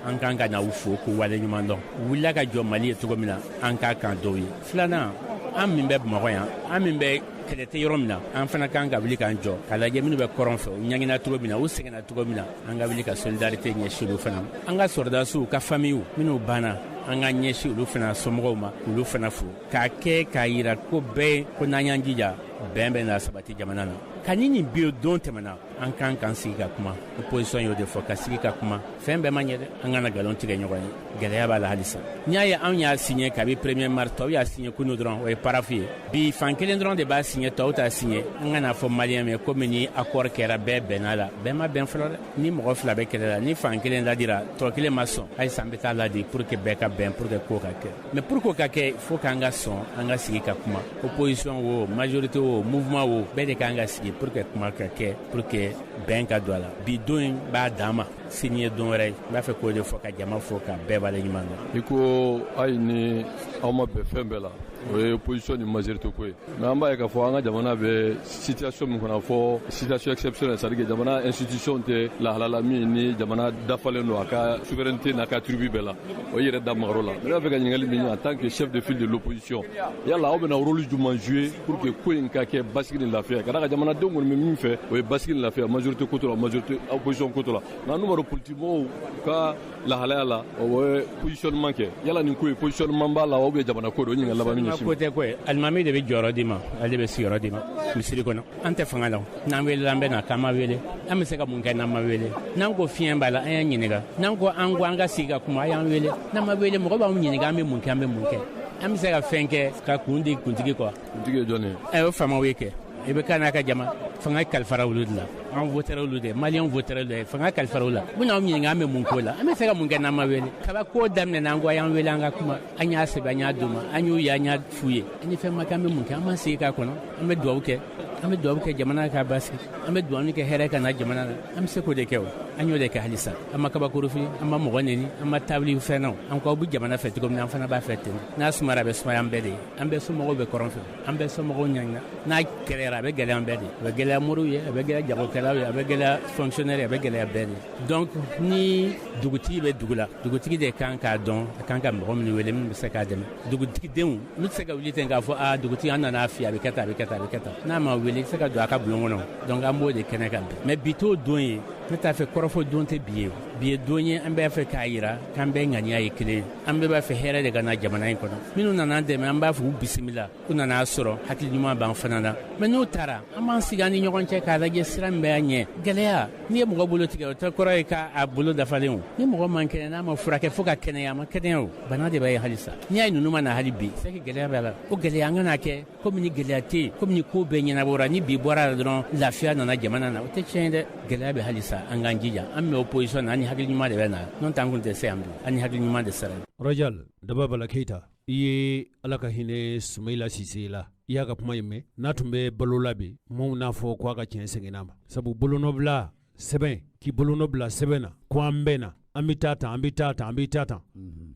an kan ka na u fo k'u waleɲuman dɔn. U wulila ka jɔ Mali ye cogo min na, an k'a kan dɔw ye. Filanan, an min bɛ Bamakɔ yan, an min bɛ kɛlɛ tɛ yɔrɔ min na, an fana kan ka wuli k'an jɔ k'a lajɛ minnu bɛ kɔrɔn fɛ, u ɲangina cogo min na, u sɛgɛnna cogo min na, an ka wuli ka solidarité ɲɛsin olu fana ma. An ka sɔrɔdasiw ka famille minnu banna, an ka ɲɛsin olu fana somɔgɔw ma, k'olu fana fo, k'a kɛ k'a yira ko bɛɛ ko n'an y'an jija, bɛn bɛ na sabati jamana na. Ka ni nin bi don tɛmɛna, An kan k'an sigi ka kuma. Opposition y'o de fɔ, ka sigi ka kuma. Fɛn bɛɛ ma ɲɛ dɛ, an kana nkalon tigɛ ɲɔgɔn ye. Gɛlɛya b'a la halisa. N'i y'a ye anw y'a signé kabi 1er mars, tɔw y'a signé kunu dɔrɔn, o ye paraphe ye. Bi fan kelen dɔrɔn de b'a signé, tɔw t'a signé. An kana fɔ maliyɛn ye komi ni accord kɛra bɛɛ bɛnna la. Bɛɛ ma bɛn fɔlɔ dɛ. Ni mɔgɔ fila bɛ kɛlɛ la, ni fan kelen ladira, tɔ kelen ma sɔn, halisa an bɛ taa ladi pour que bɛɛ ka bɛn, pour que ko ka kɛ. Mais pour que o ka kɛ, il faut k'an ka sɔn, an ka sigi ka kuma. Opposition wo, majorité wo, mouvement wo, bɛɛ de kan ka sigi pour que kuma ka kɛ, pour que bɛn ka don a la. Bi don in b'a dan ma, sini ye don wɛrɛ ye. N b'a fɛ k'o de fɔ ka jama fo ka bɛɛ waleɲuman dɔn. I ko hali ni aw ma bɛn fɛn bɛɛ la, o ye opposition ni majorité ko ye. Mais an b'a ye k'a fɔ an ka jamana bɛ situation min kɔnɔ, fɔ situation exceptionnelle, c'est à dire que jamana institution tɛ lahala la min ni jamana dafalen don a ka souveraineté n'a ka attribut bɛɛ la. O yɛrɛ da magar'o la. Ne b'a fɛ ka ɲininkali min en tant que chef de file de l'opposition, yala aw bɛna rôle jumɛn jouer pour que ko in ka kɛ basigi ni lafiya, ka d'a kan jamanadenw kɔni bɛ min fɛ, o ye basigi ni lafiya, majorité ko t'o la, majorité opposition ko t'o la. Nka n'u b'a dɔn politique mɔgɔw ka lahalaya la, o bɛ positionnement kɛ. Yala nin ko ye positionnement b'a la ou bien jamana ko don? O ɲininkali laban min ɲɛsin. Ko tɛ ko ye, alimami de bɛ jɔyɔrɔ d'i ma, ale bɛ sigiyɔrɔ d'i ma misiri kɔnɔ. An tɛ fanga la, n'an welela an bɛ na, k'an ma wele, an bɛ se ka mun kɛ n'an ma wele? N'an ko fiɲɛ b'a la, an y'an ɲininka. N'an ko an ko an ka sigi ka kuma, a y'an wele. N'an ma wele, mɔgɔ b'anw ɲininka an bɛ mun kɛ, an bɛ mun kɛ. An bɛ se ka fɛn kɛ ka kun di kuntigi kɔ. Kuntigi ye jɔn ye? Ɛ, o faamaw ye kɛ. I bɛ kan n'a ka jama, fanga kalifara olu de la. An votera olu de, maliyɛnw votera olu de, fanga kalifara olu la. U bɛna anw ɲininka an bɛ mun ko la, an bɛ se ka mun kɛ n'an ma wele? Kaba ko daminɛ n'an ko a y'an wele an ka kuma, an y'a sɛbɛn, an y'a d'u ma, an y'u ye, an y'a f'u ye. Ni fɛn ma kɛ, an bɛ mun kɛ? An b'an sigi k'a kɔnɔ, an bɛ dugawu kɛ, an bɛ dugawu kɛ jamana ka basigi, an bɛ dugawu kɛ hɛrɛ ka na jamana na. An bɛ se k'o de kɛ o, an y'o de kɛ halisa. An ma kabakuru fili, an ma mɔgɔ neni, an ma tabili fɛn na. An ko aw bɛ jamana fɛ cogo min na, an fana b'a fɛ ten. N'a sumara, a bɛ sumaya an bɛɛ de ye. An bɛɛ somɔgɔw bɛ kɔrɔn fɛ, an bɛɛ somɔgɔw ɲanina. N'a gɛlɛyara, a bɛ gɛlɛya an bɛɛ de ye. A bɛ gɛlɛya moriw ye, a bɛ gɛlɛya jagokɛlaw ye, a bɛ gɛlɛya fonctionnaire ye, a bɛ gɛlɛya bɛɛ de ye. Donc ni dugutigi bɛ dugu la, dugutigi de kan k'a dɔn a kan ka mɔgɔ minnu wele min bɛ se k'a dɛmɛ. Dugutigidenw olu tɛ se ka wuli ten k'a fɔ aa dugutigi an nana f'i ye, a bɛ kɛ tan, a bɛ kɛ tan, a bɛ kɛ tan. N'a ma wele, i tɛ se ka don a ka bulon kɔnɔ. Donc an b'o de kɛnɛ kan bi. Mais bi t'o don ye. Ne t'a fɛ kɔrɔfɔ don tɛ bi ye. Bi ye don ye an b'a fɛ k'a yira k'an bɛɛ ŋaniya ye kelen ye. An bɛɛ b'a fɛ hɛrɛ de ka na jamana in kɔnɔ. Minnu nana an dɛmɛ, an b'a fɔ u bisimila. U nana sɔrɔ hakili ɲuman b'an fana na. Mais n'u taara, an b'an sigi an ni ɲɔgɔn cɛ k'a lajɛ sira min bɛ ɲɛ. Gɛlɛya, n'i ye mɔgɔ bolo tigɛ, o tɛ kɔrɔ ye k'a bolo dafalen o. Ni mɔgɔ man kɛnɛ, n'a ma furakɛ fo ka kɛnɛya, a ma kɛnɛya o. Bana de b'a ye halisa. N'i y'a ye ninnu ma na hali bi, c'est que gɛlɛya b'a la. O gɛlɛya an kana kɛ komi ni gɛlɛya tɛ yen, komi ni ko bɛɛ ɲɛnabɔra, ni bi bɔra la dɔrɔn lafiya nana jamana na, o tɛ tiɲɛ ye dɛ. Gɛlɛya bɛ halisa, an k'an jija. An bɛ opposition na, an ni hakili ɲuman de bɛ na. N'o tɛ an kun tɛ se yan bi, an ni hakili ɲuman de sera. Rajal Daba Bala Keyita, i ye Ala ka hinɛ Sumayila Sise la. I y'a ka kuma in mɛn. N'a tun bɛ balo la bi, maaw n'a fɔ ko a ka tiɲɛ seginna ma. Sabu bolonɔbila sɛbɛn, k'i bolonɔ bila sɛbɛn na ko an bɛɛ na, an bɛ taa tan, an bɛ taa tan, an bɛ taa tan.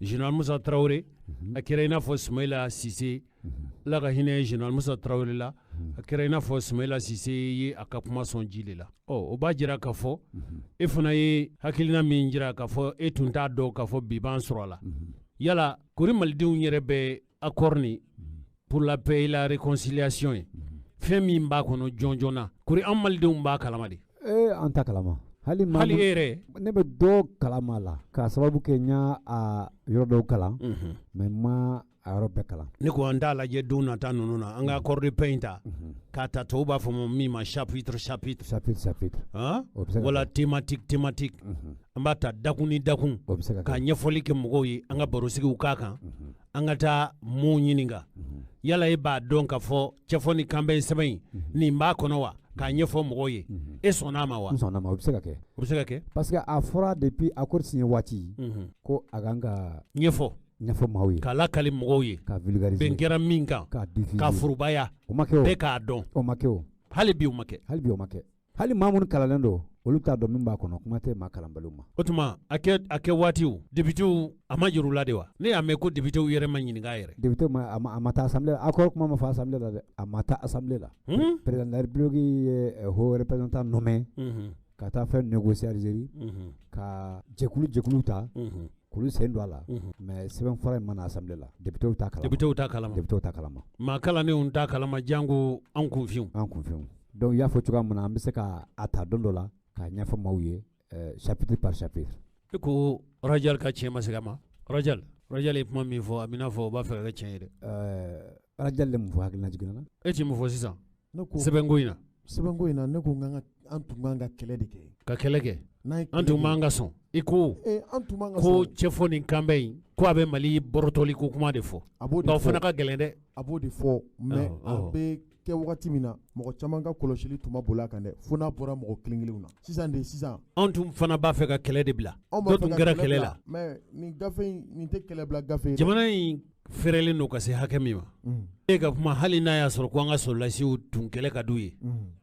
Général Musa Tarawele, a kɛra i n'a fɔ Sumayila Sise, Ala ka hinɛ Général Musa Tarawele la, a kɛra i n'a fɔ Sumayila Sise ye a ka kuma sɔn ji de la. Ɔ, o b'a jira k'a fɔ e fana ye hakilina min jira k'a fɔ e tun t'a dɔn k'a fɔ bi b'an sɔrɔ a la. Yala kori malidenw yɛrɛ bɛ accord ni pour la paix et la réconciliation ye, fɛn min b'a kɔnɔ jɔn jɔn na, kori an malidenw b'a kalama de? An t'a kalama. Hali hali e yɛrɛ? Ne bɛ dɔ kalama la k'a sababu kɛ n y'a yɔrɔ dɔw kalan, mais n ma a yɔrɔ bɛɛ kalan. Ne ko an t'a lajɛ don nata ninnu na, an ka accord de paix in ta k'a ta, tɔw b'a fɔ min ma chapitre chapitre. Chapitre chapitre. Wala thématique thématique. An b'a ta dakun ni dakun ka ɲɛfɔli kɛ mɔgɔw ye, an ka barosigiw k'a kan, an ka taa mun ɲininka. Yala e b'a dɔn k'a fɔ cɛfɔ ni kanbɛn sɛbɛn in nin b'a kɔnɔ wa? K'a ɲɛfɔ mɔgɔw ye. E sɔnna a ma wa? N sɔnna a ma, o bɛ se ka kɛ. O bɛ se ka kɛ. Parce que a fɔra depuis accord signé waati ko a kan ka ɲɛfɔ. Ɲɛfɔ maaw ye. K'a lakali mɔgɔw ye. Ka vulgariser. Bɛn kɛra min kan. K'a diffuser. K'a forobaya. O ma kɛ o. Bɛɛ k'a dɔn. O ma kɛ o. Hali bi o ma kɛ. Hali bi o ma kɛ. Hali maa minnu kalannen don, olu t'a dɔn min b'a kɔnɔ, kuma tɛ maa kalanbaliw ma. O tuma a kɛ waatiw députéw a ma jira u la de wa? Ne y'a mɛn ko députéw yɛrɛ ma ɲininka yɛrɛ. Député ma a ma taa assemblée la, accord kuma ma fɔ assemblée la dɛ, a ma taa assemblée la. Président de la République ye haut représentant nommé ka taa fɛn négocier Algérie, ka jɛkulu ta. K'olu sen don a la, mais sɛbɛn fura in ma na assemblée la, députéw t'a kalama. Députéw t'a kalama. Députéw t'a kalama. Maa kalannenw t'a kalama jango an kunfinw. An kunfinw. Donc i y'a fɔ cogoya min na, an bɛ se ka a ta don dɔ la k'a ɲɛfɔ maaw ye chapitre par chapitre. E ko Rajal ka tiɲɛ ma segin a ma. Rajal ye kuma min fɔ, a bɛ n'a fɔ o b'a fɛ ka kɛ tiɲɛ ye dɛ. Rajal de mun fɔ hakilina jiginna na? E ti mun fɔ sisan? Sɛbɛnko in na. Sɛbɛnko in na, ne ko n An tun kan ka kɛlɛ de kɛ. Ka kɛlɛ kɛ. An tun man ka sɔn. I ko ko cɛfɔ nin kanbɛn in ko a bɛ Mali bɔrɔtɔli ko kuma de fɔ. A b'o de fɔ. Nka o fana ka gɛlɛn dɛ. A b'o de fɔ mais a bɛ kɛ wagati min na mɔgɔ caman ka kɔlɔsili tun ma boli a kan dɛ, fo n'a bɔra mɔgɔ kelen kelenw na. Sisan de sisan. Anw tun fana b'a fɛ ka kɛlɛ de bila. Dɔ tun kɛra kɛlɛ la. Mais nin gafe in nin tɛ kɛlɛbila gafe ye. Jamana in fɛrɛlen don ka se hakɛ min ma. E ka kuma hali n'a y'a sɔrɔ ko an ka sɔrɔdasiw tun kɛlɛ ka d'u ye.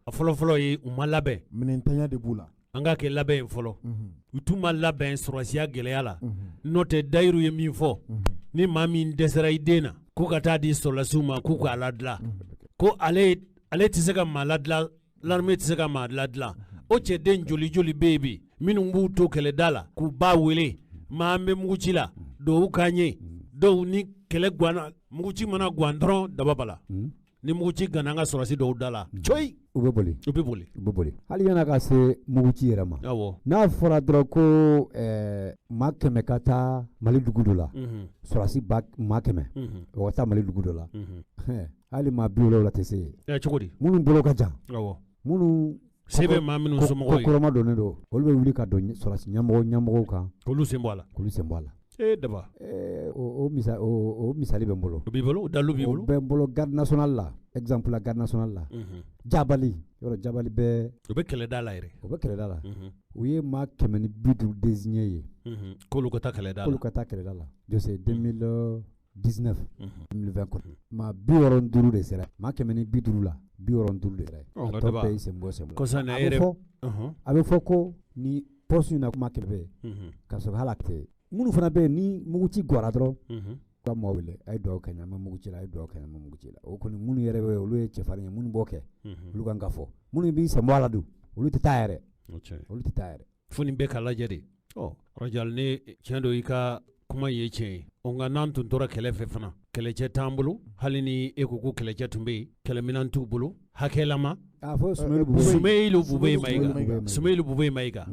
A fɔlɔfɔlɔ ye u ma labɛn. Minɛntanya de b'u la. An k'a kɛ labɛn in fɔlɔ. U tun ma labɛn sɔrɔdasiya gɛlɛya la. N'o tɛ dayiru ye min fɔ. Ni maa min dɛsɛra i den na k'u ka taa di sɔrɔdasiw ma k'u k'a ladilan. Ko ale tɛ se ka maa ladilan, l'armée tɛ se ka maa ladilan. O cɛden joli joli bɛ yen bi minnu b'u to kɛlɛda la k'u ba wele maa an bɛ muguci la dɔw k'an ye dɔw ni kɛlɛ ganna muguci mana gan dɔrɔn daba bala ni muguci ganna an ka sɔrɔdasi dɔw da la coyi u bɛ boli u bɛ boli u bɛ boli hali yan'a ka se muguci yɛrɛ ma. Awɔ. N'a fɔra dɔrɔn ko maa 100 ka taa Mali dugu dɔ la, sɔrɔdasi maa 100 o ka taa Mali dugu dɔ la, hali maa 70 tɛ se yen. Cogo di? Minnu bolo ka jan. Awɔ. Minnu se bɛ maa minnu somɔgɔw ye. Kɔrɔma donnen don, olu bɛ wuli ka don sɔrɔdasi ɲɛmɔgɔw kan. K'olu sen bɔ a la. K'olu sen bɔ a la. Daba. O misali bɛ n bolo. O b'i bolo, o dalilu b'i bolo. O bɛ n bolo garde nationale la, exemple la garde nationale la. Jabali, yɔrɔ jabali bɛ. O bɛ kɛlɛda la yɛrɛ. O bɛ kɛlɛda la. U ye maa 150 désigné ye. K'olu ka taa kɛlɛda la. K'olu ka taa kɛlɛda la. Je sais 2019 2020 kɔnɔ. Maa 65 de sera. Maa 150 la, 65 de sera. A tɔ bɛɛ y'i sen bɔ sen bɔ. Kɔsa na yɛrɛ. A bɛ fɔ ko ni poste in na kuma 100 bɛ yen. K'a sɔrɔ hali a tɛ. Minnu fana bɛ yen ni muguci gɔra dɔrɔn, ka mɔgɔw wele a ye dugawu kɛ n ye, an bɛ muguci la, a ye dugawu kɛ n ye, an bɛ muguci la. O kɔni minnu yɛrɛ bɛ yen olu ye cɛfarin ye, minnu b'o kɛ, olu kan ka fɔ. Minnu b'i sen bɔ a la dun, olu tɛ taa yɛrɛ. Olu tɛ taa yɛrɛ. Fo nin bɛɛ ka lajɛ de. Ɔ Rajali, ne tiɲɛ don i ka kuma ye tiɲɛ ye. Ɔ nka n'an tun tora kɛlɛ fɛ fana, kɛlɛcɛ t'an bolo, hali ni e ko ko kɛlɛcɛ tun bɛ yen, kɛlɛminɛn t'u bolo, hakɛlama. A fɔ Sumeyilu Bubeye Mayiga. Sumeyilu Bubeye Mayiga.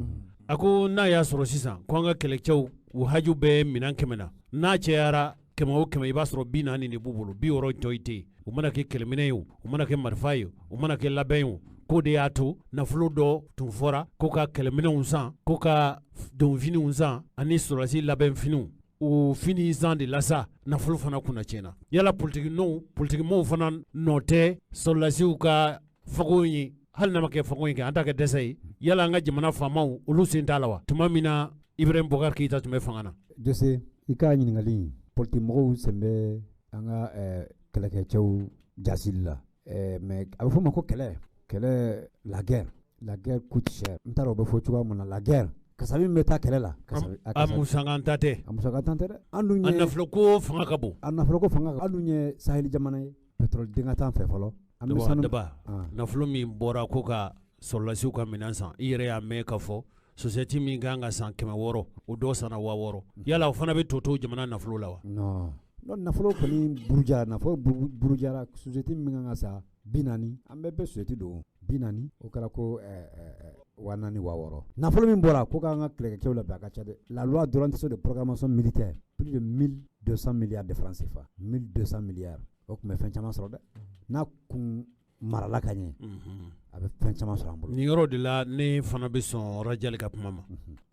A ko n'a y'a sɔrɔ sisan ko an ka kɛlɛcɛw u haju bɛ minɛn 100 na, n'a cayara 100 o 100 i b'a sɔrɔ 40 de b'u bolo, 60 tɔ i tɛ yen. U mana kɛ kɛlɛminɛ ye o, u mana kɛ marifa ye o, u mana kɛ labɛn ye o, k'o de y'a to nafolo dɔ tun fɔra ko ka kɛlɛminɛnw san, ko ka donfiniw san ani sɔrɔdasi labɛnfiniw. O fini san de la sa nafolo fana kunna tiɲɛna. Yala politikimɔgɔw fana nɔ tɛ sɔrɔdasiw ka fago ye, hali n'a ma kɛ fago ye kɛ an t'a kɛ dɛsɛ ye. Yala an ka jamana faamaw olu sen t'a la wa? Tuma min na Ibrahim Boubacar Keïta tun bɛ fanga na. Jose, i ka ɲininkali in, politikimɔgɔw sen bɛ an ka kɛlɛkɛcɛw jasili la. Mais a bɛ fɔ o ma ko kɛlɛ, kɛlɛ, la guerre, la guerre coûte cher. N t'a dɔn o bɛ fɔ cogoya min na, la guerre. Kasabi min bɛ taa kɛlɛ la. A musakanta tɛ. A musakanta tɛ dɛ. An dun ye. A nafoloko fanga ka bon. A nafoloko fanga ka bon. An dun ye saheli jamana ye. Pétrole denkɛ t'an fɛ fɔlɔ. An bɛ sanu. Daba, nafolo min bɔra ko ka sɔrɔdasiw ka minɛn san, i yɛrɛ y'a mɛn k'a fɔ société min kan ka san 600, o dɔ sanna 6000. Yala o fana bɛ to to jamana nafolo la wa? Non. Non, nafolo kɔni burujara, nafolo burujara, société min kan ka san 40, an bɛɛ bɛ société don 40, o kɛra ko 4000 6000. Nafolo min bɔra ko k'an ka kɛlɛkɛcɛw labɛn a ka ca dɛ. La loi d'orientation de programmation militaire, plus de 1200 milliards de francs CFA, 1200 milliards. O tun bɛ fɛn caman sɔrɔ dɛ. N'a kun marala ka ɲɛ, a bɛ fɛn caman sɔrɔ an bolo. Nin yɔrɔ de la ne fana bɛ sɔn Rajali ka kuma ma.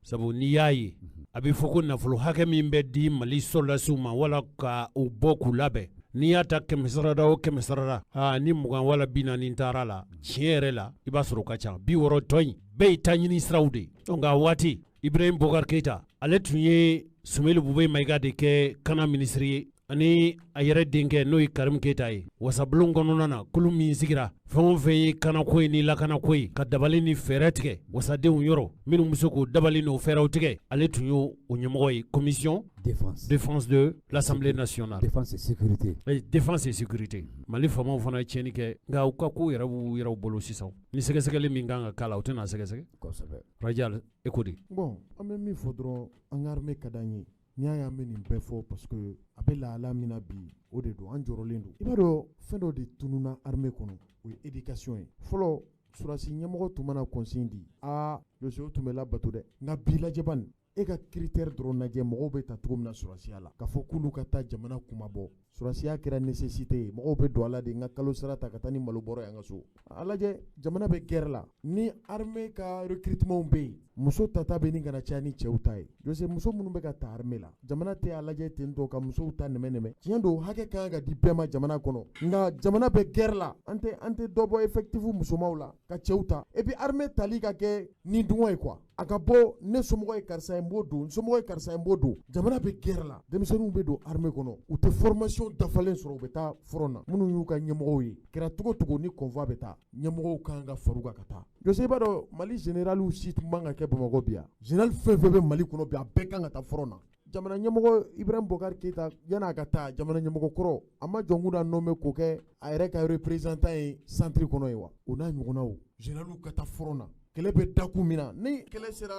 Sabu n'i y'a ye a bɛ fɔ ko nafolo hakɛ min bɛ di Mali sɔrɔdasiw ma wala ka u bɔ k'u labɛn, n'i y'a ta 100 sarada o 100 sarada, ni 20 wala 40 taara la, tiɲɛ yɛrɛ la i b'a sɔrɔ o ka ca. 60 tɔ in bɛɛ y'i ta ɲini siraw de ye. Nka waati Ibrahim Boubacar Keïta ale tun ye Sumeyilu Bubeye Mayiga de kɛ kana minisiri ye, ani a yɛrɛ denkɛ n'o ye Karim Keïta ye. Wasabulon kɔnɔna na kulu min sigira fɛn o fɛn ye kanako ye ni lakanako ye, ka dabali ni fɛɛrɛ tigɛ wasadenw yɔrɔ minnu bɛ se k'o dabali n'o fɛɛrɛw tigɛ, ale tun y'o ɲɛmɔgɔ ye. Commission défense de l'Assemblée nationale, défense et sécurité, défense et sécurité. Mali faamaw fana ye tiɲɛni kɛ, nka u ka kow yɛrɛ b'u yɛrɛw bolo sisan. Ni sɛgɛsɛgɛli min kan ka k'a la, u tɛna sɛgɛsɛgɛ. Kosɛbɛ. Rajali, e ko di? Bon, an bɛ min fɔ dɔrɔn, an ka armée ka d'an ye. N'i y'a ye an bɛ nin bɛɛ fɔ parce que a bɛ lahala min na bi, o de don, an jɔrɔlen don. I b'a dɔn fɛn dɔ de tununna armée kɔnɔ, o ye éducation ye. Fɔlɔ sɔrɔdasi ɲɛmɔgɔ tun mana consigne di, aa Jose, o tun bɛ labato dɛ. Nka bi lajɛba nin, E ka critère dɔrɔn lajɛ, mɔgɔw bɛ ta cogo min na sɔrɔdasiya la, k'a fɔ k'olu ka taa jamana kunmabɔ. Sɔrɔdasiya kɛra nécessité ye, mɔgɔw bɛ don a la de, n ka kalo sara ta ka taa ni malo bɔrɔ ye an ka so. A lajɛ, jamana bɛ guerre la, ni armée ka recrutement bɛ yen, muso tata bɛ ni kana caya ni cɛw ta ye. Jose, muso minnu bɛ ka ta armée la, jamana tɛ a lajɛ ten tɔ ka musow ta nɛmɛ nɛmɛ. Tiɲɛ don, hakɛ ka kan ka di bɛɛ ma jamana kɔnɔ, nka jamana bɛ guerre la, an tɛ dɔ bɔ effectif musomanw la ka cɛw ta. Et puis armée tali ka kɛ ni dungɔ ye quoi, a ka bɔ ne somɔgɔ ye karisa ye, n b'o don, n somɔgɔ ye karisa ye, n b'o don. Jamana bɛ guerre la, denmisɛnninw bɛ don armée kɔnɔ, u tɛ formation dafalen sɔrɔ, u bɛ taa front na. Minnu y'u ka ɲɛmɔgɔw ye, kɛra cogo cogo ni convoi bɛ taa, ɲɛmɔgɔw kan ka far'u kan ka taa. Jose, i b'a dɔn, Mali généraliw si tun man ka kɛ Bamakɔ bi yan. Général fɛn fɛn bɛ Mali kɔnɔ bi, a bɛɛ kan ka taa front na. Jamana ɲɛmɔgɔ Ibrahim Boubacar Keïta, yan'a ka taa, jamana ɲɛmɔgɔ kɔrɔ, a ma Dioncounda nommé k'o kɛ a yɛrɛ ka représentant ye centre kɔnɔ ye wa? O n'a ɲɔgɔnnaw, généraliw ka taa front na. Kɛlɛ bɛ dakun min na, ni kɛlɛ sera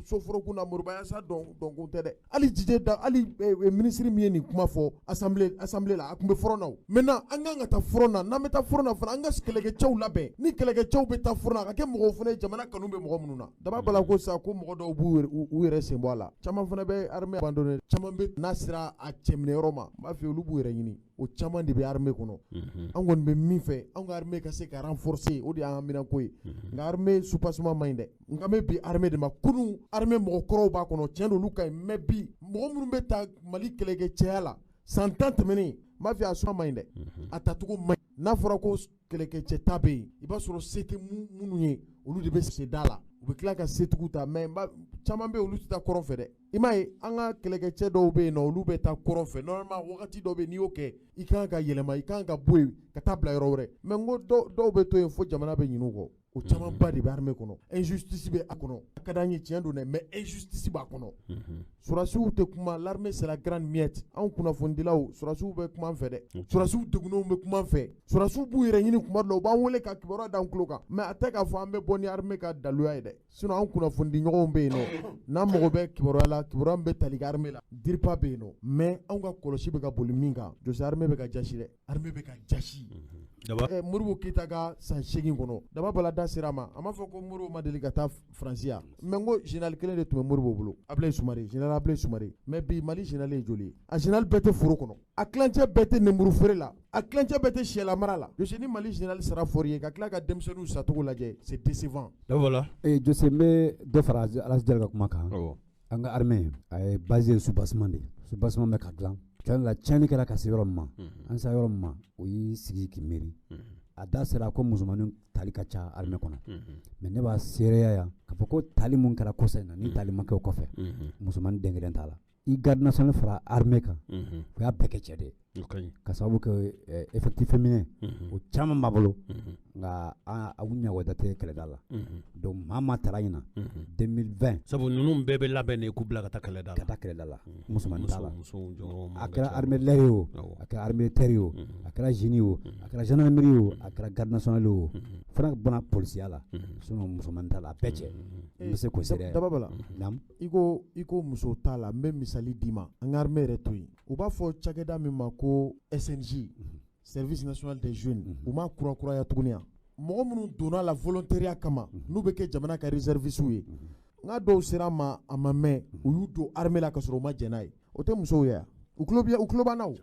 soforokun na, moribayasa dɔn dɔnkun tɛ dɛ. Hali jije da, hali minisiri min ye nin kuma fɔ assemblée la, a tun bɛ front na. O maintenant, an kan ka taa front na. N'an bɛ taa front na fana, an ka kɛlɛkɛcɛw labɛn. Ni kɛlɛkɛcɛw bɛ taa front na, a ka kɛ mɔgɔw fana ye jamana kanu bɛ mɔgɔ minnu na. Daba bala ko sa ko mɔgɔ dɔw b'u u yɛrɛ sen bɔ a la, caman fana bɛ armée abandonné, caman bɛ n'a sera a cɛminɛyɔrɔ ma, n b'a f'i ye, olu b'u yɛrɛ ɲini. O caman de bɛ armée kɔnɔ. An kɔni bɛ min fɛ, anw ka armée ka se ka renforcer, o de y'an haminanko ye. Nka armée soubassement man ɲi dɛ. Nka bɛ bi armée de ma, kunun armée mɔgɔkɔrɔw b'a kɔnɔ, tiɲɛ don, olu ka ɲi, mais bi mɔgɔ minnu bɛ ta Mali kɛlɛkɛcɛya la san 10 tɛmɛnen, n b'a f'i ye, a suma man ɲi dɛ, a tacogo man ɲi. N'a fɔra ko kɛlɛkɛcɛ ta bɛ yen, i b'a sɔrɔ se tɛ minnu ye, olu de bɛ se da la, u bɛ tila ka setigiw ta. Mais caman bɛ yen, olu tɛ taa kɔrɔn fɛ dɛ. I m'a ye, an ka kɛlɛkɛcɛ dɔw bɛ yen nɔ, olu bɛ taa kɔrɔn fɛ. Normalement, wagati dɔ bɛ yen, n'i y'o kɛ, i kan ka yɛlɛma, i kan ka bɔ yen ka taa bila yɔrɔ wɛrɛ. Mais n ko dɔw bɛ to yen fo jamana bɛ ɲinɛ u kɔ. O camanba de bɛ armée kɔnɔ. Injustice bɛ a kɔnɔ. A ka d'an ye, tiɲɛ don dɛ, mais injustice b'a kɔnɔ. Sɔrɔdasiw tɛ kuma, l'armée c'est la grande muette. Anw kunnafonidilaw, sɔrɔdasiw bɛ kuma an fɛ dɛ, sɔrɔdasiw degunnenw bɛ kuma an fɛ, sɔrɔdasiw b'u yɛrɛ ɲini kuma dɔ la, u b'an wele ka kibaruya d'an tulo kan, mais a tɛ k'a fɔ an bɛ bɔ ni armée ka daluya ye dɛ. Sinon an kunnafonidi ɲɔgɔnw bɛ yen nɔ, n'an mago bɛ kibaruya la, kibaruya min bɛ tali kɛ armée la, DIRPA bɛ yen nɔ. Mais anw ka kɔlɔsi bɛ ka boli min kan, Jose, armée bɛ ka jasi dɛ, armée bɛ ka jasi. Modibo Keyita ka san 8 kɔnɔ, Daba Bala da sera a ma, a m'a fɔ ko Modibo ma deli ka taa Faransi yan, mais n ko général kelen de tun bɛ Modibo bolo, Ablaye Sumare, général Ablaye Sumare. Mais bi Mali général ye joli ye? A général bɛɛ tɛ foro kɔnɔ, a tilancɛ bɛɛ tɛ nemuru feere la, a tilancɛ bɛɛ tɛ sɛlamara la. Jose, ni Mali général sara fɔr'i ye, ka tila ka denmisɛnninw sacogo lajɛ, c'est décevant. Voilà. Ee Jose, n bɛ dɔ fara Alhaji ka kuma kan. An ka armée, a ye base ye soubassement de ye, soubassement bɛ ka dilan. Tiɲɛ la, tiɲɛni kɛra ka se yɔrɔ min ma, an sera yɔrɔ min ma, o y'i sigi k'i miiri. A da sera ko musomanin tali ka ca armée kɔnɔ, mais ne b'a seereya yan k'a fɔ ko tali mun kɛra kɔsa in na, ni tali ma kɛ o kɔfɛ, musomanin den kelen t'a la. I garde nationale fara armée kan, o y'a bɛɛ kɛ cɛ de ye, ka sababu kɛ effectif féminin o caman b'a bolo, nka aw ɲɛwada tɛ kɛlɛda la. Donc maa maa taara ɲina 2020, sabu ninnu bɛɛ bɛ labɛn de k'u bila ka taa kɛlɛda la. Ka taa kɛlɛda la, musomanin t'a la. A kɛra armée de l'air ye o, a kɛra armée de terre ye o, a kɛra génie o, a kɛra gendarmerie o, a kɛra garde nationale o, fana bɔnna polisiya la, sinon musomanin t'a la, a bɛɛ cɛ. N bɛ se k'o seereya. Daba Bala, naamu. I ko muso t'a la, n bɛ misali d'i ma. An ka armée yɛrɛ to yen, u b'a fɔ cakɛda min ma ko SNJ, Service national des jeunes, u m'a kurakuraya tuguni yan. Mɔgɔ minnu donna la volontariat kama, n'u bɛ kɛ jamana ka réservistes ye, n ka dɔw sera a ma, a ma mɛn, u y'u don armée la ka sɔrɔ u ma jɛn n'a ye. O tɛ musow ye wa? U tulo bɛ, u tulo b'an na o.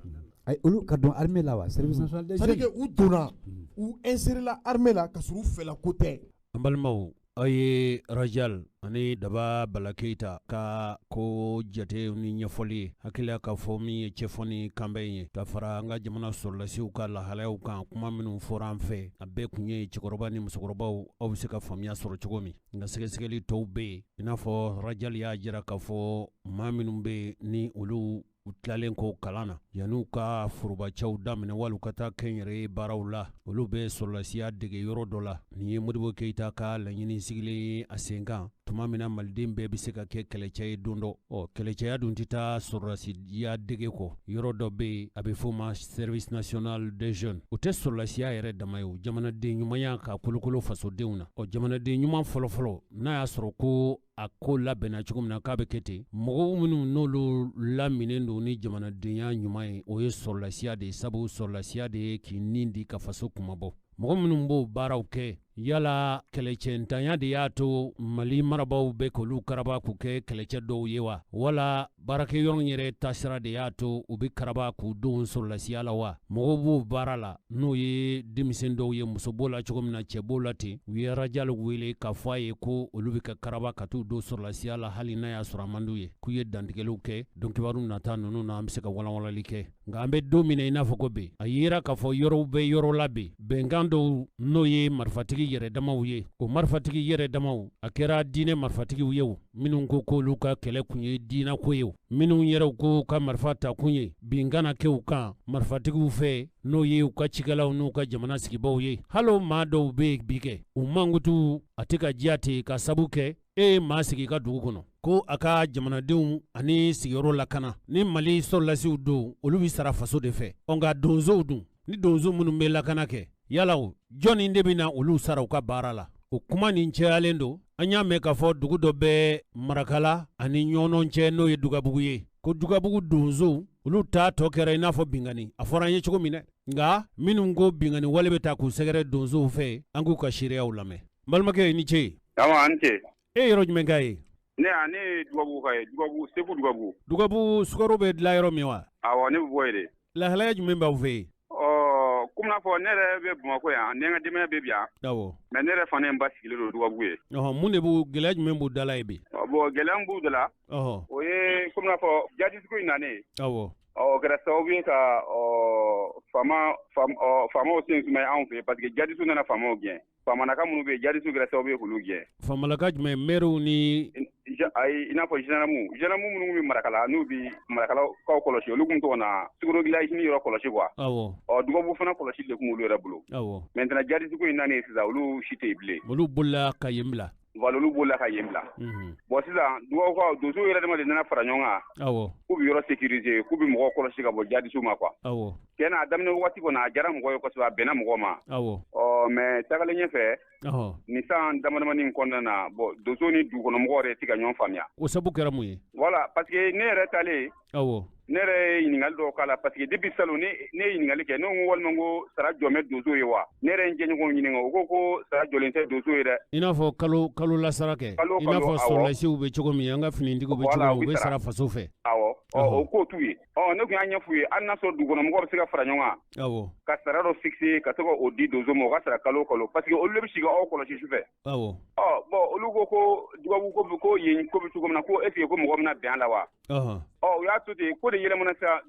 Ayi, olu ka don armée la wa, service national des C'est à dire jeunes. que u donna, u inséré la armée la ka sɔrɔ u fɛla ko tɛ. An balimaw, aw ye Rajal ani Daba Bala Keyita ka ko jate ni ɲɛfɔli ye. Hakilila k'a fɔ min ye cɛfɔ ni kanbɛn ye ka fara an ka jamana sɔrɔlasiw ka lahalayaw kan, kuma minnu fɔra an fɛ, a bɛɛ kun ye cɛkɔrɔba ni musokɔrɔbaw, aw bɛ se ka faamuya sɔrɔ cogo min. Nka sɛgɛsɛgɛli tɔw bɛ yen, i n'a fɔ Rajal y'a jira k'a fɔ maa minnu bɛ yen ni olu u tilalen kɔ kalan na, yan'u ka forobacɛw daminɛ wali u ka taa kɛnyɛrɛye baaraw la, olu bɛ sɔrɔlasiya dege yɔrɔ dɔ la. Nin ye Modibo Keyita ka laɲini sigilen ye a sen kan tuma min na, maliden bɛɛ bɛ se ka kɛ kɛlɛcɛ ye don dɔ. Ɔ, kɛlɛcɛya dun tɛ taa sɔrɔlasiya dege kɔ. Yɔrɔ dɔ bɛ yen, a bɛ f'o ma Service national des jeunes. O tɛ sɔrɔlasiya yɛrɛ dama ye o, jamanaden ɲumanya ka kolokolo fasodenw na. Ɔ, jamanaden ɲuman fɔlɔfɔlɔ, n'a y'a sɔrɔ ko a ko labɛnna cogo min na k'a bɛ kɛ ten, mɔgɔw minnu n'olu laminen don ni jamanadenya ɲuman ye, o ye sɔrɔlasiya de ye, sabu sɔrɔlasiya de ye k'i nin di ka faso kumabɔ. Mɔgɔ minnu b'o baaraw kɛ Yala kɛlɛcɛntanya de y'a to Mali marabaaw bɛ k'olu karaba k'u kɛ kɛlɛcɛ dɔw ye wa, wala baarakɛyɔrɔ yɛrɛ taasira de y'a to u bɛ karaba k'u don sɔrɔlasiya la wa? Mɔgɔw b'o baara la, n'o ye denmisɛn dɔw ye, muso b'o la cogo min na, cɛ b'o la ten. U ye Rajali wele k'a fɔ a ye ko olu bɛ ka karaba ka t'u don sɔrɔlasiya la, hali n'a y'a sɔrɔ a man d'u ye, k'u ye dantigɛliw kɛ. Don kibaru nata ninnu na, an bɛ se ka walanwalali kɛ. Nka an bɛ don min na i n'a fɔ ko bi, a yera k'a fɔ yɔrɔw bɛ yɔrɔ la bi, bɛnkan dɔw n'o ye marifatigi yɛrɛ damaw ye. O marifatigi yɛrɛ damaw, a kɛra diinɛ marifatigiw ye o, minnu ko k'olu ka kɛlɛ kun ye diinɛko ye o, minnu yɛrɛw ko ka marifa ta kun ye bin kana kɛ u kan marifatigiw fɛ, n'o ye u ka cikɛlaw n'u ka jamana sigibaw ye. Hali o maa dɔw bɛ yen bi kɛ, u mankutu a tɛ ka diya ten, ka sabu kɛ e ye maa sigi i ka dugu kɔnɔ ko a ka jamanadenw ani sigiyɔrɔ lakana. Ni Mali sɔrɔlasiw don, olu bɛ sara faso de fɛ. Ɔ nka donsow dun, ni donso minnu bɛ lakana kɛ, yala o jɔnni de bɛ na olu sara u ka baara la? O kuma nin cayalen don. An y'a mɛn k'a fɔ dugu dɔ bɛ Marakala ani Ɲɔnɔn cɛ, n'o ye Dugabugu ye, ko Dugabugu donsow olu ta tɔ kɛra i n'a fɔ binkanni. A fɔra an ye cogo min dɛ, nka minnu ko binkanni wale bɛ taa k'u sɛgɛrɛ donsow fɛ, an k'u ka seereyaw lamɛn. N balimakɛ, i ni ce. Awa, an ce. E yɔrɔ jumɛn ka ye? Ne ye Dugabugu ka ye, Dugabugu, Segu Dugabugu. Dugabugu sukaro bɛ dilan yɔrɔ min wa? Awɔ, ne bɛ bɔ yen de. Lahalaya jumɛn b'aw fɛ yen? Ɔ, komi n'a fɔ ne yɛrɛ bɛ Bamakɔ yan, ne ka denbaya bɛ bi yan. Awɔ. Mais ne yɛrɛ fana n ba sigilen don Dugabugu ye. Ɔhɔn, mun de b'u, gɛlɛya jumɛn b'u da la yen bi? Bon, gɛlɛya min b'u da la. Ɔhɔn. O ye komi n'a fɔ jihadiste in nanen. Awɔ. Ɔ, o kɛra sababu ye ka faamaw sen sumaya anw fɛ, parce que jihadiste nana faamaw gɛn. Faamalaka minnu bɛ yen, jihadiste kɛra sababu ye k'olu gɛn. Faamalaka jumɛn, maires ni? Ayi, i n'a fɔ gendarme minnu bɛ Marakala, n'u bɛ Marakalakaw kɔlɔsi, olu tun to na sukaro dilan usine yɔrɔ kɔlɔsi quoi. Awɔ. Ɔ, Dugabugu fana kɔlɔsi de tun b'olu yɛrɛ bolo. Awɔ. Maintenant jihadiste ko in nanen sisan, olu si tɛ yen bilen. Olu bolila ka yen bila. Voilà, olu bolila ka yen bila. Bon, sisan Dugabugukaw, donsow yɛrɛ dama de nana fara ɲɔgɔn kan. Awɔ. K'u bɛ yɔrɔ sécuriser, k'u bɛ mɔgɔw kɔlɔsi ka bɔ jihadiste ma quoi. Awɔ. Tiɲɛ na, a daminɛ waati kɔni, a diyara mɔgɔw ye kosɛbɛ, a bɛnna mɔgɔw ma. Awɔ. Ɔ, mais tagalen ɲɛfɛ, nin san damadamani in kɔnɔna na, bon, donso ni dugukɔnɔmɔgɔw yɛrɛ tɛ ka ɲɔgɔn faamuya. O sabu kɛra mun ye? Voilà, parce que ne yɛrɛ taalen. Awɔ. Ne yɛrɛ ye ɲininkali dɔw k'a la, parce que depuis salon ne ye ɲininkali kɛ, ne ko walima ko sara jɔn bɛ donso ye wa? Ne yɛrɛ ye n jɛɲɔgɔnw ɲininka, u ko ko sara jɔlen tɛ donso ye dɛ. I n'a fɔ kalo kalo la sara kɛ. Kalo I n'a fɔ sɔrɔlasiw bɛ cogo min, an ka finitigiw bɛ cogo min, u bɛ sara faso fɛ. Awɔ, ɔ, o ko t'u ye. Ɔ, ne tun y'a ɲɛf'u ye, hali n'a sɔrɔ dugukɔnɔmɔgɔw bɛ se ka fara ɲɔgɔn kan. Awɔ. Ka sara dɔ fixer, ka se k'o di donso ma, o ka sara kalo o kalo, parce que olu de bɛ sigi aw kɔlɔsi sufɛ. Awɔ. Ɔ, bon, olu ko ko Dugabugu ko yen ko bɛ cogo min na, ko est ce que ko mɔgɔ bɛna bɛn a la wa? Ɔ, u y'a to ten, ko de yɛlɛmana sisan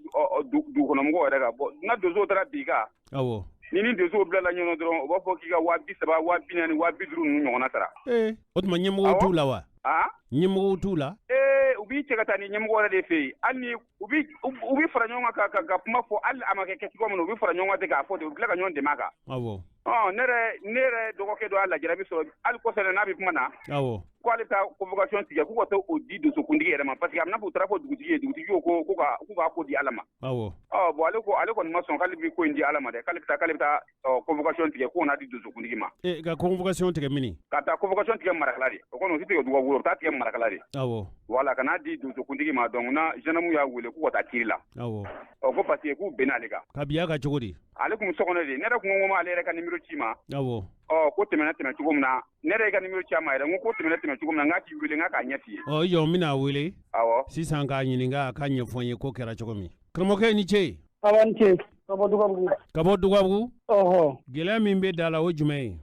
dugukɔnɔmɔgɔw yɛrɛ kan. Bon, n'a donsow taara bin kan. Awɔ. Ni donsow bilala ɲɔgɔn dɔrɔn, u b'a fɔ k'i ka 30,000, 40,000, 50,000 ninnu ɲɔgɔnna sara. Ee, o tuma ɲɛmɔgɔw t'u la wa? A? Ɲɛmɔgɔw t'u la? Ee, u b'i cɛ ka taa ni ɲɛmɔgɔ yɛrɛ de fɛ yen. Hali ni u bɛ fara ɲɔgɔn kan ka kuma fɔ, hali a ma kɛ cogo min na, u bɛ fara ɲɔgɔn kan ten k'a fɔ ten, u bɛ tila ka ɲɔgɔn dɛmɛ a kan. Awɔ. Ɔ, ne yɛrɛ dɔgɔkɛ dɔ y'a lajarabi sɔrɔ hali kɔsɛbɛ n'a bɛ kuma na. Awɔ. K'ale taa convocation tigɛ k'u ka taa o di donsokuntigi yɛrɛ ma, parce que a bɛna fɔ u taara fɔ dugutigi ye, dugutigi ko k'u k'a ko di Ala ma. Awɔ. Ɔ, bon, ale ko ale kɔni ma sɔn k'ale bɛ ko in di Ala ma dɛ, k'ale bɛ taa convocation tigɛ k'o n'a di donsokuntigi ma. Ee, ka convocation tigɛ mini? Ka taa convocation tigɛ Marakala de. O kɔni o tɛ tigɛ Dugabugu, o bɛ taa tigɛ Marakala de. Awɔ. Voilà, ka n'a di donsokuntigi ma, donc na gendarme y'a wele k'u ka taa kiiri la. Awɔ. Ɔ, ko parce que k'u bɛnna ale kan. Ka bin a kan cogo di? Ale tun bɛ so kɔnɔ de, ne yɛrɛ kun ko m'ale yɛrɛ ka numéro ci ma. Awɔ. Ɔ, ko tɛmɛna tɛmɛ cogo min na, ne yɛrɛ ka numéro ci a ma yɛrɛ, n ko tɛmɛna tɛmɛ cogo min na, n k'a k'i wele, n k'a ɲɛ f'i ye. Ɔ, i jɔ, n bɛna a wele. Awɔ. Sisan k'a ɲininka, a k'a ɲɛfɔ n ye ko kɛra cogo min. Karamɔgɔkɛ, i ni ce. Awa, ni ce. Ka bɔ Dugabugu. Ka bɔ Dugabugu? Ɔhɔ. Gɛlɛya min bɛ da la, o jumɛn ye?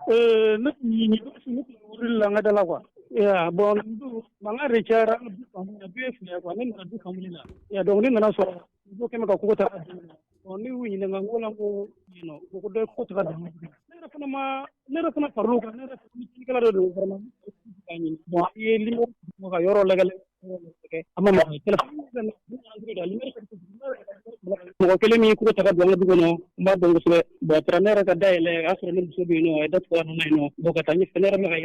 Ee, ne tun wulila n ka da la quoi. Ya, bon, mankan de cayara du ye fila ye quoi. Ne nana du famille la. Ya, donc ne nana sɔrɔ muso kɛmɛ ka kogo ta ka di. Bon, ne y'u ɲininka, n ko la ko yen nɔ, ko dɔ ye kogo ta ka di. Ne yɛrɛ fana faral'u kan, ne yɛrɛ fana dɔ don vraiment k'a ɲini. Bon, i ye numéro ka yɔrɔ lajɛ, a ma nɔgɔn. Téléphone mɔgɔ kelen min kogo ta ka don an ka du kɔnɔ, n b'a dɔn kosɛbɛ. Bon, a taara ne yɛrɛ ka da yɛlɛ, a y'a sɔrɔ ne muso bɛ yen nɔ, a ye datugu a nana yen nɔ. Bon, ka taa ɲɛfɛ, ne yɛrɛ bɛ ka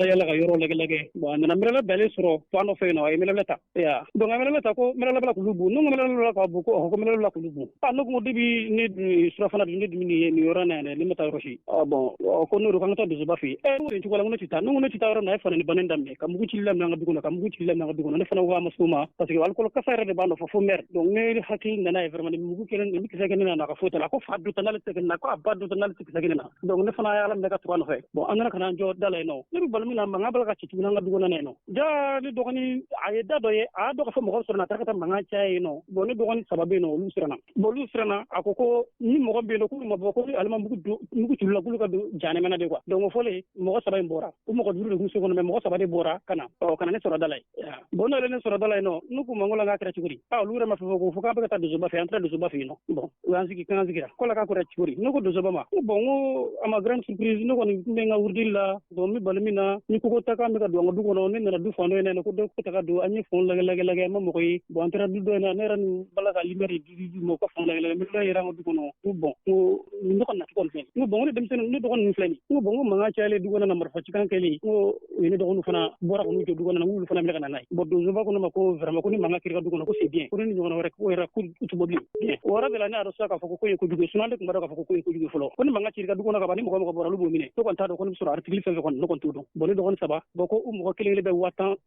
yala ka yɔrɔ lajɛ. Bon, a nana mɛrɛlɛ bɛnnen sɔrɔ fan dɔ fɛ yen nɔ, a ye mɛrɛlɛ ta. Ya, donc a mɛrɛlɛ ta ko mɛrɛlɛ bɛ k'olu bon. Ne ko mɛrɛlɛ bɛ ka bon, ko ko mɛrɛlɛ bɛ k'olu bon. Ah, ne ko depuis ne dun surafana dun, ne dun nin yɔrɔ in na yan dɛ, ne ma taa yɔrɔ si. Ah bon, ko n'o don k'an ka taa donsoba fɛ yen. Eh, n ko nin cogo la, n ko ne tɛ taa. Ne ko ne tɛ taa yɔrɔ min na, a ye fana ni bannen daminɛ ka mugu cili daminɛ an ka du kɔnɔ, ka mugu cili daminɛ an ka du kɔnɔ. Ne fana ko a ma s'o ma, parce que alikɔli kasa yɛrɛ de b'a nɔfɛ fo mɛri. Donc ne hakili nana ye vraiment ni mugu mugu kelen ni kisɛ kelen na a ka foyi t'a la. Ko fa du ta n'ale tɛ kelen na, ko a ba du ta n'ale tɛ kisɛ kelen na. Donc ne fana y'ala minɛ ka tugu a nɔfɛ. Bon, an nana ka na an jɔ da la yen nɔ. Ne bɛ bali min na, mankan b'a la ka ci tuguni an ka du kɔnɔna na yen nɔ. Ja ne dɔgɔnin a ye da dɔ ye, a y'a dɔn k'a fɔ mɔgɔ sɔrɔ na, a taara ka taa mankan caya yen nɔ. Bon, ne dɔgɔnin 3 bɛ yen nɔ, olu siranna. Bon, olu siranna, a ko ko ni mɔgɔ bɛ yen nɔ k'olu ma bɔ, ko ale ma mugu ci la, k'olu ka don jahanama na de quoi. Donc o fɔlen, mɔgɔ 3 in bɔra. O mɔgɔ 5 de tun so kɔnɔ, mais mɔgɔ 3 de bɔra ka na. Ɔ, ka na ne sɔrɔ da la yen. Bon, ne yɛrɛ ne sɔrɔ da la yen nɔ, ne k'u ma ko la k'a kɛra cogo di? Ah, olu yɛrɛ ma fɛn fɔ, ko fo k'an bɛ ka taa donsoba fɛ, an taara donsoba fɛ yen nɔ. Bon, u y'an sigi, k'an sigira. Ko la k'a kɛra cogo di? Ne ko donsoba ma, ko bon, ko à ma grande surprise, ne kɔni tun bɛ n ka wurudili la. Bon, n bɛ bali min na, ni koko ta k'an bɛ ka don an ka du kɔnɔ, ne nana du fan dɔ in na, ko dɔ ko ta ka don, an ye fan lajɛ lajɛ lajɛ, an ma mɔgɔ ye. Bon, an taara du dɔ in na, ne yɛrɛ ni bala ka lumière di di ma, u ka fan lajɛ lajɛ, n bɛ yɛrɛ an ka du kɔnɔ. Ko bon, ko ne kɔni nacogo filɛ nin ye. N ko bon, ko ne denmisɛnnin, ne dɔgɔnin ninnu filɛ nin ye. N ko bon, ko mankan cayalen du kɔnɔ na, marifa cikan kɛlen, n ko u ye ne dɔgɔninw fana bɔra k'u jɔ du kɔnɔ na, n k'olu fana minɛ ka na n'a ye. Bon, donsoba ko ne ma ko vraiment ko ni mankan kɛra du kɔnɔ, ko c'est bien, ko ne ni ɲɔgɔnna wɛrɛ ko yɛrɛ ko u tɛ bɔ bilen. Bien, o yɔrɔ de la ne y'a dɔn sisan k'a fɔ ko ye kojugu ye. Sinon ne tun b'a dɔn k'a fɔ ko ye kojugu ye fɔlɔ. Ko ni mankan cira du kɔnɔ ka ban, ni mɔgɔ mɔgɔ bɔra, olu b'o minɛ. Ne kɔni t'a dɔn ko ne bɛ sɔrɔ article fɛn fɛn kɔnɔ, ne kɔni t'o dɔn. Bon, ne dɔgɔnin 3, bon, ko u mɔgɔ kelen kelen bɛ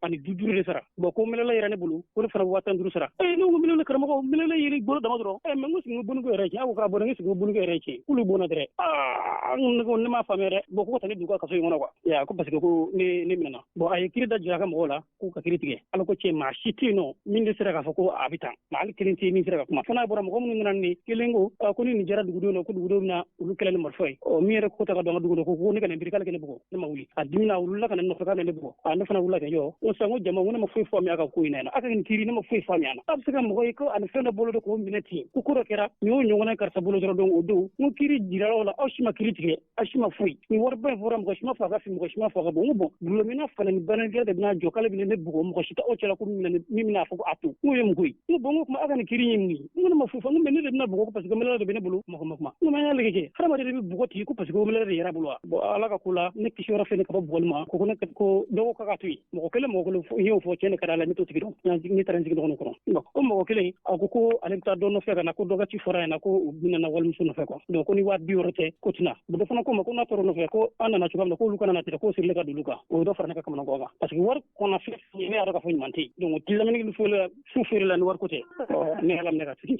10,015 de sara. Bon, ko mɛlɛla yɛrɛ ne bolo, ko ne fana bɛ 15,000 sara. Ne ko mɛlɛla karamɔgɔ, mɛlɛla yɛrɛ bolo dama dɔrɔn. Mais n ko sigi ko yɛrɛ tiɲɛ, aw ko k'a bɔra, n ko sigi ko yɛrɛ tiɲɛ. K'olu bɔnna dɛrɛ. Aa, ne ko ne m'a faamuya dɛ. Bon, ko ka taa ne dugu ka kaso in kɔnɔ quoi. Ya, ko parce que ko ne minɛna. Bon, a ye kiiri da jira a ka mɔgɔw la k'u ka kiiri tigɛ. Ala ko cɛ, maa si tɛ yen nɔ min de sera k'a fɔ ko a bɛ tan. Maa hali kelen tɛ yen min sera ka kuma. Fo n'a bɔra mɔgɔ minnu nana ni kelen ko ko ni nin jara dugudenw na, ko dugudenw bɛna olu kɛlɛ ni marifa ye. Ɔ, min yɛrɛ ko ta ka don an ka dugu kɔnɔ, ko ne ka nin biri, k'ale ka ne bugɔ. Ne ma wuli. A dimina, a wulila ka na ne nɔfɛ k'a bɛ ne bugɔ. A ne fana wulila ka jɔ. Ko sisan ko jama, ko ne ma foyi faamuya a ka ko in na yan. A ka nin kiiri, ne ma foyi faamuya a la. A bɛ se ka mɔgɔ ye ko ani fɛn dɔ bolo de k'o minɛ ten. Ko ko dɔ kɛra, nin y'o ɲɔgɔnna karisa bolo dɔrɔn, donc o don. N ko kiiri jira o la, aw si ma kiiri tigɛ, aw si ma foyi. Nin wariba in fɔra, mɔgɔ si ma fɔ a ka fin, mɔgɔ si ma fɔ a ka bon. N ko bon, dulɔminna fana ni banankɛ de bɛna jɔ k'ale bɛna ne bugɔ, mɔgɔ si tɛ aw cɛla ko min bɛna fɔ ko a to. N ko ye mun ko ye? N ko bon, n ko kuma aw ka nin kiiri in ye mun ye? N ko ne ma foyi fɔ, n ko mais ne de bɛna bugɔ parce que mɛlɛla de bɛ ne bolo, mɔgɔ ma kuma. N ko mais an y'a lajɛ kɛ, hadamaden de bɛ bugɔ ten ko parce que mɛlɛla de yɛrɛ bolo wa? Bon, ala ka ko la, ne kisi yɔrɔ fɛn ka bɔ bugɔli ma, ko ne ko dɔgɔ ka to yen. Mɔgɔ kelen n y'o fɔ, cɛ ne ka di ala, ne t'o tigi dɔn. Ne taara n sigi dɔgɔnin kɔrɔ. Bon, o mɔgɔ kelen a ko ko ale bɛ taa dɔ nɔfɛ ka na, ko dɔ ka ci fɔra ɲɛna ko u bɛna na walimuso nɔfɛ quoi. Donc ko ni 60,000 tɛ, ko tɛna. Bon, dɔ fana ko ma ko n'a taara o nɔfɛ, ko an nana cogoya min na, k'olu kana na ten, k'o sirilen ka don olu kan. O ye dɔ fara ne ka kamanagan kan. Parce que wari kɔnɔ fɛn ne y'a dɔn k'a fɔ ɲuman tɛ yen. Donc lamini fu feere la ni wari ko tɛ. Ne ala minɛ ka sigi.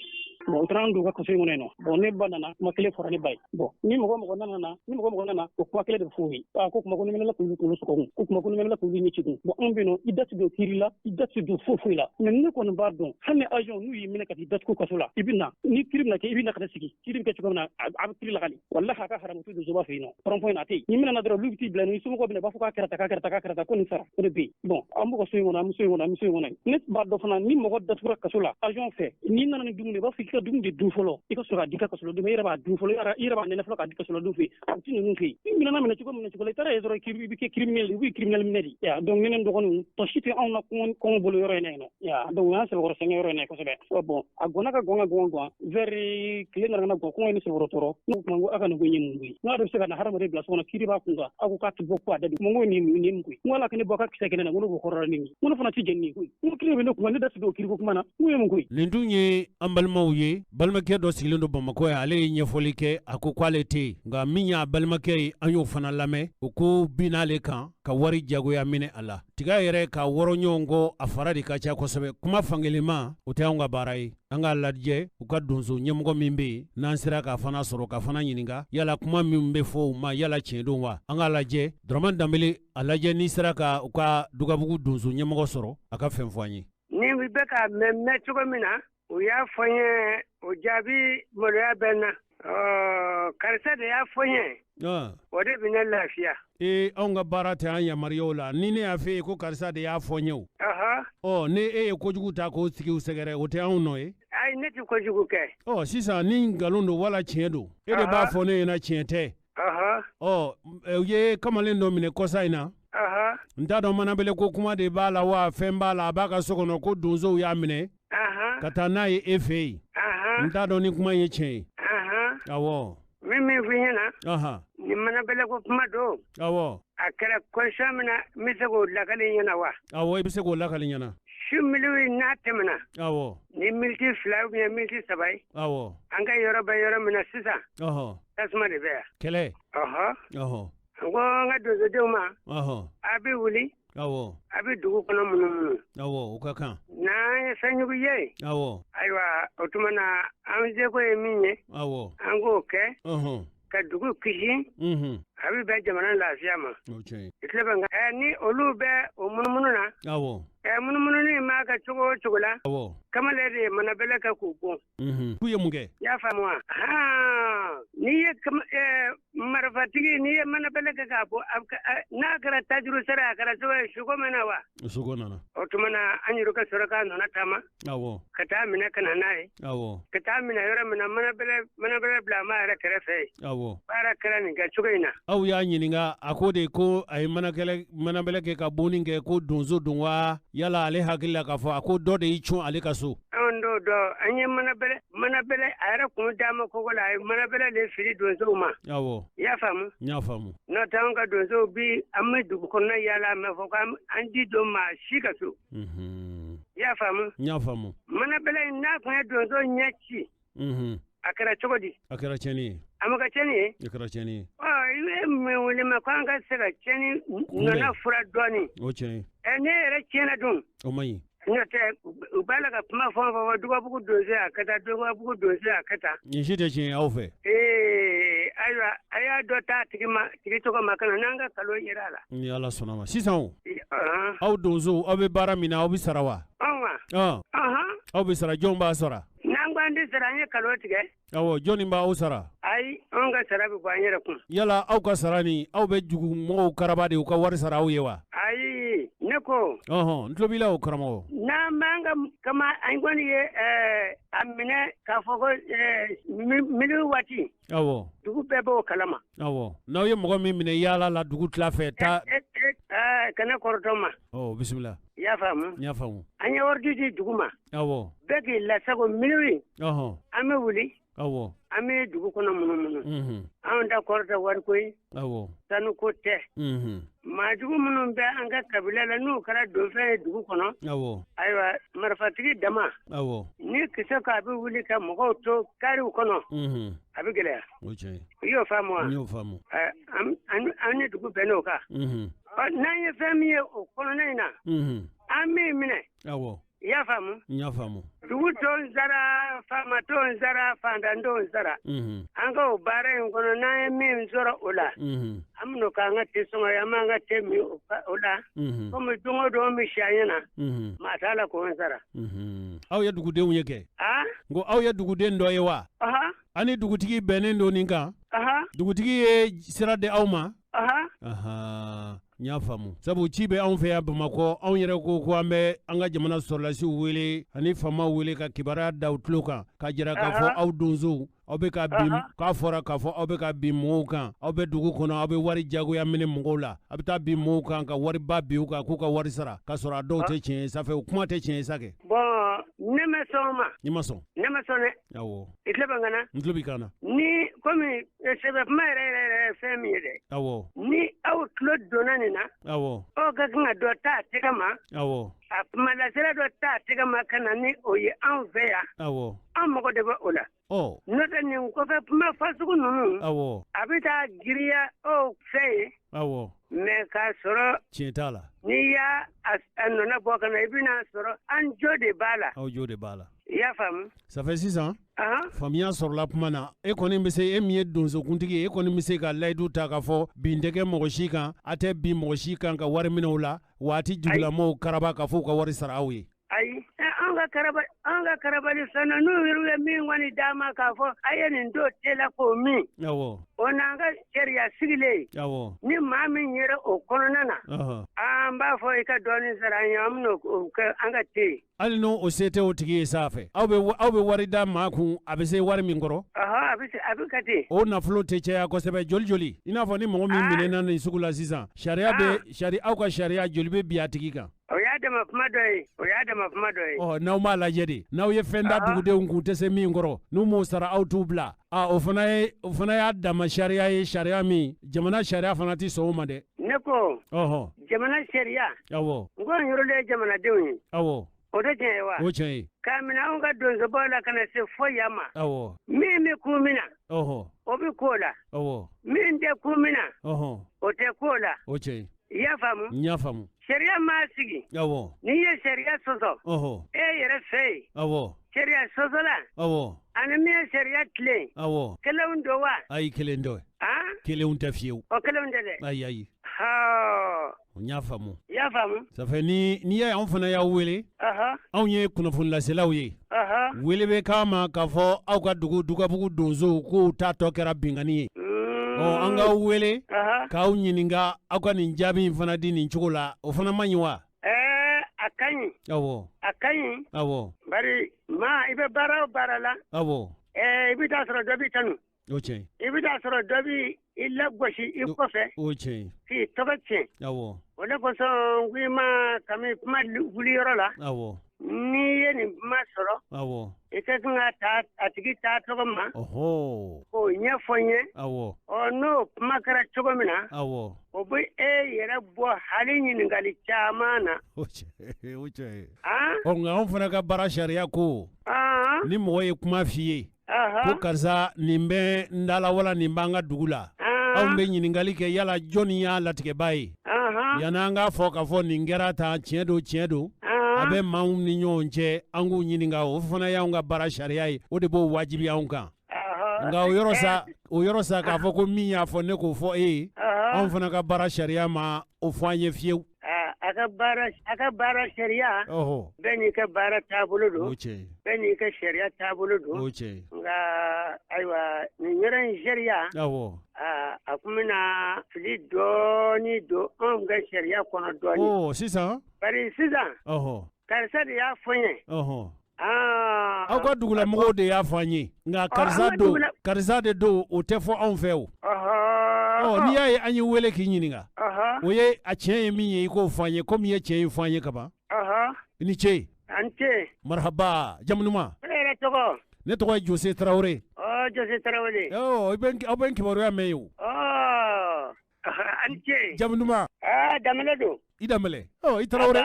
Bon, u taara an don ka kaso in kɔnɔ yen nɔ. Bon, ne ba nana, kuma kelen fɔra ne ba ye. Bon, ni mɔgɔ nana, ni mɔgɔ nana, o kuma kelen de bɛ f'u ye. A ko kuma ko ni mɛnɛla k'olu kunkolo sɔgɔ kun, ko kuma ko ni mɛnɛla k'olu ɲɛ ci kun. Bon, anw bɛ yen nɔ, i da tɛ don kiiri la, i da tɛ don foyi foyi la. Mais ne kɔni b'a dɔn, hali ni agent n'u y'i minɛ ka t'i datugu kaso la, i bɛ na, ni kiiri bɛna kɛ, i bɛ na ka na sigi. Kiiri bɛ kɛ cogo min na, a bɛ kiiri lakali. Walahi a ka haramu tɛ donsoba fɛ yen nɔ. Rond-point na a tɛ yen. Ni minɛna dɔrɔn, olu bɛ t'i bila yen, ni somɔgɔw bɛ na, u b'a fɔ k'a kɛra tan, k'a kɛra tan, k'a kɛra tan, ko nin sara, o de bɛ yen. Bon, an b'u ka so in kɔnɔ, an bɛ so in kɔnɔ, an bɛ so in kɔnɔ. Ne b'a dɔn fana, ni mɔgɔ datugura kaso la agent fɛ, n'i nana ni dumuni, i b'a fɔ k'i ka dumuni de dun fɔlɔ, i ka sɔrɔ k'a di ka kasoladon ma, i yɛrɛ b'a dun fɔlɔ, i yɛrɛ b'a nɛnɛ fɔlɔ k'a di kasoladon fɛ yen. A tɛ ninnu fɛ yen. Ni minɛna minɛ cogo la, i taara yen dɔrɔn, i bɛ kɛ criminel, i bɛ criminel minɛ de. Ya, donc ne ni n dɔgɔninw, tɔ si tɛ anw na kɔngɔ bolo yɔrɔ in na yen nɔ. Ya, donc o y'an sɛbɛkɔrɔ sɛgɛn yɔrɔ in na kosɛbɛ. Bon, a gɔnna ka gɔn ka gɔn gɔn vers tile nana ka na gɔn, kɔngɔ ye ne sɛbɛkɔrɔ tɔɔrɔ. Ne ko kuma ko aw ka nin ko in ye mun ko ye? N k'a bɛ se ka na hadamaden bila so kɔnɔ, kiiri b'a kun kan, aw ko k'a tɛ bɔ ko a da don. N ko nin ye mun ko ye? N ko ala ka ne bɔ a ka kisɛ kɛnɛ na, n ko ne b'o kɔrɔ la nin ye. N ko ne fana tɛ jɛn nin ko ye. N ko kiiri bɛ ne kun kan, ne da tɛ don o kiiriko kuma na. N ko ye mun ko ye? Nin dun ye an balimaw ye. Balimakɛ dɔ sigilen don Bamakɔ yan, ale ye ɲɛfɔli kɛ, a ko k'ale tɛ yen, nka min y'a balimakɛ ye, an y'o fana lamɛn. O ko bin'ale kan ka wari jagoya minɛ a la. Tiga yɛrɛ ka wɔrɔ ɲɔgɔn kɔ, a fara de ka ca kosɛbɛ. Kuma fankelenma, o tɛ anw ka baara ye. An k'a lajɛ u ka donso ɲɛmɔgɔ min bɛ yen, n'an sera k'a fana sɔrɔ ka fana ɲininka, yala kuma min bɛ fɔ u ma, yala tiɲɛ don wa? An k'a lajɛ Dɔrɔmani Danbele, a lajɛ n'i sera ka u ka Dugabugu donso ɲɛmɔgɔ sɔrɔ, a ka fɛn fɔ an ye. Ni bɛ ka mɛn cogo min na, u y'a fɔ n ye, o jaabi maloya bɛ n na. Karisa de y'a fɔ n ye, o de bɛ ne lafiya. Ee, anw ka baara tɛ an yamaruyaw la. Ni ne y'a fɛ ye ko karisa de y'a fɔ n ye o. Ɔ, ni e ye kojugu ta k'o tigiw sɛgɛrɛ, o tɛ anw nɔ ye. Ayi, ne tɛ kojugu kɛ. Ɔ, sisan ni nkalon don wala tiɲɛ don, e de b'a fɔ ne ɲɛna tiɲɛ tɛ. Ɔ, u ye kamalen dɔ minɛ kɔsa in na. N t'a dɔn manabele ko kuma de b'a la wa fɛn b'a la, a b'a ka so kɔnɔ ko donsow y'a minɛ ka taa n'a ye e fɛ yen. N t'a dɔn ni kuma ye tiɲɛ ye. Awɔ. Min f'i ɲɛna, ni manabele ko kuma don. Awɔ. A kɛra condition min na, n bɛ se k'o lakali ɲɛna wa? Awɔ, i bɛ se k'o lakali ɲɛna. Su miliwi n'a tɛmɛna. Awɔ. Ni miniti 2 ou bien miniti 3 ye. Awɔ. An ka yɔrɔ bɛ yɔrɔ min na sisan. Tasuma de bɛ yan. Kɛlɛ. N ko n ka donsodenw ma. A bɛ wuli. Awɔ. A bɛ dugu kɔnɔ munumunu. Awɔ, o ka kan. N'an ye fɛnjugu ye. Awɔ. Ayiwa, o tuma na an seko ye min ye. Awɔ. An k'o kɛ. Ɔhɔn. Ka dugu kisi. Unhun. A bɛ bɛn jamana lafiya ma. O tiɲɛ ye. I tulo bɛ n kan. Ni olu bɛ o munumunu na. Awɔ. Munumunu in b'a kɛ cogo o cogo la. Awɔ. Kamalen de ye manabɛlɛ kɛ k'u bon. Unhun. K'u ye mun kɛ? I y'a faamu wa? Haan n'i ye marifatigi n'i ye manabɛlɛ kɛ k'a bon, n'a kɛra tajuru sara a kɛra cogo ye, suko ma na wa? Suko nana. O tuma na an yɛrɛ ka sɔrɔ k'a nɔna taama. Awɔ. Ka taa minɛ ka na n'a ye. Awɔ. Ka taa minɛ yɔrɔ min na, manabɛlɛ bila a ma yɛrɛ kɛrɛfɛ yen. Awɔ. Baara kɛra nin kɛ cogo in na. Aw y'a ɲininka, a ko de ko a ye manabɛlɛ kɛ ka bonni kɛ, ko donso don wa? Yala ale hakili la k'a fɔ a ko dɔ de y'i cun ale ka so. Anw t'o dɔn, an ye manabɛlɛ a yɛrɛ kun d'a ma kogo la, a ye manabɛlɛ de fili donsow ma. Awɔ. I y'a faamu? N y'a faamu. N'o tɛ anw ka donsow bi an bɛ dugu kɔnɔna yaala, a ma fɔ k'an ti don maa si ka so. Unhun. I y'a faamu? N y'a faamu. Manabɛlɛ in n'a tun ye donso ɲɛ ci. Unhun. A kɛra cogo di? A kɛra tiɲɛni ye. A ma kɛ tiɲɛni ye? A kɛra tiɲɛni ye. Ɔ, i bɛ min wele ma ko an ka se ka tiɲɛni nɔna fura dɔɔni. O tiɲɛ ye. Ɛ, ne yɛrɛ tiɲɛna dun. O man ɲi. N'o tɛ, u b'a la ka kuma fɛn o fɛn fɔ, Dugabugu donso y'a kɛ tan, Dugabugu donso y'a kɛ tan. Nin si tɛ tiɲɛ ye aw fɛ. Ee, ayiwa, a y'a dɔ ta tigi ma, tigi tɔgɔ ma ka na n'an ka nkalon yera a la. Ni Ala sɔnna ma. Sisan o, aw donsow, aw bɛ baara min na, aw bɛ sara wa? Anw wa? Ɔhɔn. Aw bɛ sara, jɔn b'a sara? N'an ko an tɛ sara, an ye nkalon tigɛ. Awɔ, jɔnni b'aw sara? Ayi, anw ka sara bɛ bɔ an yɛrɛ kun. Yala aw ka sara nin, aw bɛ dugumɔgɔw karaba de u ka wari sara aw ye wa? Ayi, ne ko. Ɔhɔn, n tulo b'i la o karamɔgɔ. N'an b'an ka kama, an kɔni ye a minɛ k'a fɔ ko mili waati. Awɔ. Dugu bɛɛ b'o kalama. Awɔ, n'aw ye mɔgɔ min minɛ yaala la dugu tila fɛ taa. Kana kɔrɔtɔ ma. Ɔ, bisimila. I y'a faamu? N y'a faamu. An ye ordre di dugu ma. Awɔ. Bɛɛ k'i lasago minuit. Ɔhɔn. An bɛ wuli. Awɔ. An bɛ dugu kɔnɔ munumunu. Unhun. Anw ta kɔrɔ tɛ wariko ye. Awɔ. Sanuko tɛ. Unhun. Maajugu minnu bɛ an ka kabila la n'u kɛra donfɛn ye dugu kɔnɔ. Awɔ. Ayiwa, marifatigi dama. Awɔ. Ni kisɛ ko a bɛ wuli ka mɔgɔw to kariw kɔnɔ. Unhun. A bɛ gɛlɛya. O tiɲɛ ye. I y'o faamu wa? N y'o faamu. An ni dugu bɛnn'o kan. Unhun. Ɔ, n'an ye fɛn min ye o kɔnɔna in na. Unhun. An b'i minɛ. Awɔ. I y'a faamu? N y'a faamu. Dugu t'o sara, faama t'o sara, fantan t'o sara. Unhun. An ka o baara in kɔnɔ, n'an ye min sɔrɔ o la. Unhun. An bɛn'o k'an ka te sɔngɔ ye, an b'an ka te min o la. Unhun. Komi don o don bɛ si an ɲɛ na. Unhun. Maa t'a la k'o sara. Unhun. Aw ye dugudenw ye kɛ? Aa? N ko aw ye duguden dɔ ye wa? Ɔhɔn. Aw ni dugutigi bɛnnen don nin kan? Ɔhɔn. Dugutigi ye sira di aw ma? Ɔhɔn. Ahan. N y'a faamu, sabu ci bɛ anw fɛ yan Bamakɔ, anw yɛrɛ ko ko an bɛ an ka jamana sɔrɔdasiw wele ani faamaw wele ka kibaruya da u tulo kan, ka jira k'a fɔ aw donsow, aw bɛ ka bin, k'a fɔra k'a fɔ aw bɛ ka bin mɔgɔw kan, aw bɛ dugu kɔnɔ, aw bɛ wari jagoya minɛ mɔgɔw la, aw bɛ taa bin mɔgɔw kan ka wariba bin u kan k'u ka wari sara, k'a sɔrɔ a dɔw tɛ tiɲɛ ye, ça fait o kuma tɛ tiɲɛ ye sa kɛ. Bon, ne ma sɔn o ma. I ma sɔn? Ne ma sɔn dɛ. Awɔ. I tulo bɛ n kan na? N tulo b'i kan na. Ni komi sɛbɛ kuma yɛrɛ yɛrɛ yɛrɛ fɛn min ye dɛ. Awɔ. Ni aw tulo donna nin na. Awɔ. Aw ka kan ka dɔ ta a tɛgɛ ma. Awɔ. A kuma lasela dɔ ta a tɛgɛ ma ka na ni o ye anw fɛ yan. Awɔ. An mago de bɛ o la. Ɔ. N'o tɛ nin kɔfɛ kuma fasugu ninnu. Awɔ. A bɛ taa girinya aw fɛ yen. Awɔ. Mais k'a sɔrɔ. Tiɲɛ t'a la. N'i y'a a nɔnɔ bɔ ka na, i bɛna sɔrɔ an jo de b'a la. Aw jo de b'a la. I y'a faamu? Ça fait sisan. Faamuya sɔrɔla kuma na, e kɔni bɛ se, e min ye donsokuntigi ye, e kɔni bɛ se ka layidu ta k'a fɔ bin tɛ kɛ mɔgɔ si kan, a tɛ bin mɔgɔ si kan ka wari minɛ u la, wa a tɛ dugulamɔgɔw karaba k'a fɔ u ka wari sara aw ye. Ayi, an ka karabali fɛn na, n'u yɛrɛ ye min kɔni d'a ma k'a fɔ a ye nin don te la k'o min. Awɔ. O n'an ka sariya sigilen. Awɔ. Ni maa min yɛrɛ o kɔnɔna na. An b'a fɔ i ka dɔɔnin sara an ye, an bɛna o kɛ an ka te ye. Hali n'o o se tɛ o tigi ye sa fɛ, aw bɛ wari da maa kun, a bɛ se wari min kɔrɔ. Ɔhɔ, a bɛ ka ten. O nafolo tɛ caya kosɛbɛ, joli joli? I n'a fɔ ni mɔgɔ min minɛna nin sugu la sisan, sariya bɛ aw ka sariya joli bɛ bin a tigi kan? O y'a dama kuma dɔ ye, o y'a dama kuma dɔ ye. Ɔ, n'aw m'a lajɛ de, n'aw ye fɛn da dugudenw kun tɛ se min kɔrɔ, n'u m'o sara aw t'u bila. A o fana y'a dama sariya ye, sariya min jamana sariya fana tɛ sɔn o ma dɛ. Ne ko. Ɔhɔn. Jamana sariya. Awɔ. N ko n yɛrɛ de ye jamanadenw ye. Awɔ. O tɛ tiɲɛ ye wa? O tiɲɛ ye. K'a minɛ anw ka donsobaw la ka na se fo yan ma. Awɔ. Min bɛ kun min na. Ɔhɔn. O bɛ k'o la. Awɔ. Min tɛ kun min na. Ɔhɔn. O tɛ k'o la. O tiɲɛ ye. I y'a faamu? N y'a faamu. Sariya Awɔ. N'i ye sariya sɔsɔ. Ɔhɔ. E yɛrɛ fɛ yen. Awɔ. Sariya sɔsɔla. Awɔ. Ani min ye sariya tilen. Awɔ. Kelenw don wa? Ayi, kelen tɛ. Han? Kelenw tɛ fiyewu. O kelenw tɛ dɛ. Ayi ayi. Ɔɔ. N y'a faamu. I y'a faamu? Ça fait ni n'i y'a ye anw fana y'aw wele. Ɔhɔ. Anw ye kunnafonilaselaw ye. Ɔhɔ. Wele bɛ k'an ma k'a fɔ aw ka dugu Dugabugu donsow k'u ta tɔ kɛra binkanni ye. Ɔ an k'aw wele. Ɔhɔ. K'aw ɲininka aw ka nin jaabi in fana di nin cogo la, o fana man ɲi wa? Ɛɛ a ka ɲi. Awɔ. A ka ɲi. Awɔ. Bari maa i bɛ baara o baara la. Awɔ. Ɛɛ i bɛ taa sɔrɔ dɔ b'i tanu. O tiɲɛ. I bɛ taa sɔrɔ dɔ b'i lagosi i kɔfɛ. O tiɲɛ. K'i tɔgɔ tiɲɛ. Awɔ. O de kosɔn n ko i ma kami kuma wuli yɔrɔ la. Awɔ. N'i ye nin kuma sɔrɔ. Awɔ. I ka kan ka taa a tigi taa tɔgɔ ma. Ɔhɔ. K'o ɲɛfɔ n ye. Awɔ. Ɔ n'o kuma kɛra cogo min na. Awɔ. O bɛ e yɛrɛ bɔ hali ɲininkali caman na. O tiɲɛ o tiɲɛ. Han? Ɔ nka anw fana ka baara sariya ko. An. Ni mɔgɔ ye kuma f'i ye. Ɔhɔ. Ko karisa nin bɛ n da la wala nin b'an ka dugu la. An. Anw bɛ ɲininkali kɛ yala jɔnni y'a latigɛbaa ye. Ɔhɔn. Yanni an k'a fɔ k'a fɔ nin kɛra tan tiɲɛ don tiɲɛ don. An. A bɛ maaw ni ɲɔgɔn cɛ an k'u ɲininka, o fana y'anw ka baara sariya ye, o de b'o wajibiya anw kan. Ɔhɔ. Nka o yɔrɔ sa k'a fɔ ko min y'a fɔ ne k'o fɔ e ye. Ɔhɔ. Anw fana ka baara sariya ma o fɔ an ye fiyewu. A ka baara sariya. Ɔhɔ. Bɛɛ n'i ka baara taabolo don. O tiɲɛ. Bɛɛ n'i ka sariya taabolo don. O tiɲɛ. Nka ayiwa nin yɔrɔ in sariya. Awɔ. A kun bɛna fili dɔɔni don anw ka sariya kɔnɔ dɔɔni. Ɔ sisan. Bari sisan. Ɔhɔ. Karisa de y'a fɔ n ye. Ɔhɔ. Aa. Aw ka dugulamɔgɔw de y'a fɔ an ye. Nka karisa don, karisa de don, o tɛ fɔ anw fɛ o. Ɔhɔ. Ɔ n'i y'a ye an ye wele k'i ɲininka. Ɔhɔ. O ye a tiɲɛ ye min ye i k'o fɔ an ye komi i ye tiɲɛ in fɔ an ye kaban. Ɔhɔ. I ni ce. A ni ce. Marhaba, jamu duman? Ne yɛrɛ tɔgɔ? Ne tɔgɔ ye Jose Tarawele. Ɔ Jose Tarawele. Ɔ aw bɛ n kibaruya mɛn yen o. Ɔ a ni ce. Jamu duman? Aa Danbɛlɛ don. I Danbɛlɛ. Ɔ i Tarawele.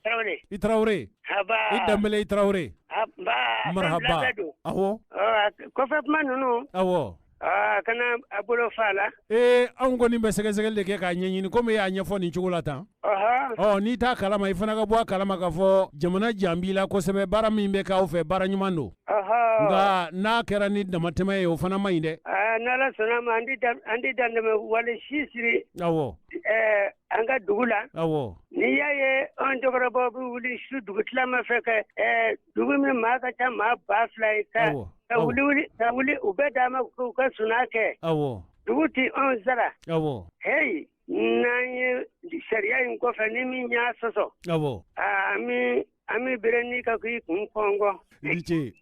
Tarawele. I Tarawele. Aba. I Danbɛlɛ i Tarawele. Aba. Marhaba. Awɔ. Ɔ kɔfɛ kuma ninnu. Awɔ. Aa kana a bolo fa la. Ee anw kɔni bɛ sɛgɛsɛgɛli de kɛ k'a ɲɛɲini komi e y'a ɲɛfɔ nin cogo la tan. Ɔhɔ. Ɔ n'i t'a kalama i fana ka bɔ a kalama k'a fɔ jamana jan b'i la kosɛbɛ, baara min bɛ k'aw fɛ baara ɲuman don. Ɔhɔ. Nka n'a kɛra ni damatɛmɛ ye o fana man ɲi dɛ. Aa n'Ala sɔnna ma an tɛ dantɛmɛ wale si siri. Awɔ. Ɛɛ an ka dugu la. Awɔ. N'i y'a ye anw cɛkɔrɔbaw bɛ wuli su dugutilama fɛ kɛ ɛɛ dugu min maa ka ca maa 2000 ye ka. Awɔ. Ka wuli u bɛɛ d'a ma k'u ka sunaa kɛ. Awɔ. Dugu tɛ anw sara. Awɔ. Heyi n'an ye sariya in kɔfɛ ni min y'a sɔsɔ. Awɔ. Aa an bɛ bere n'i ka k'i kun kɔngɔ. I ni ce.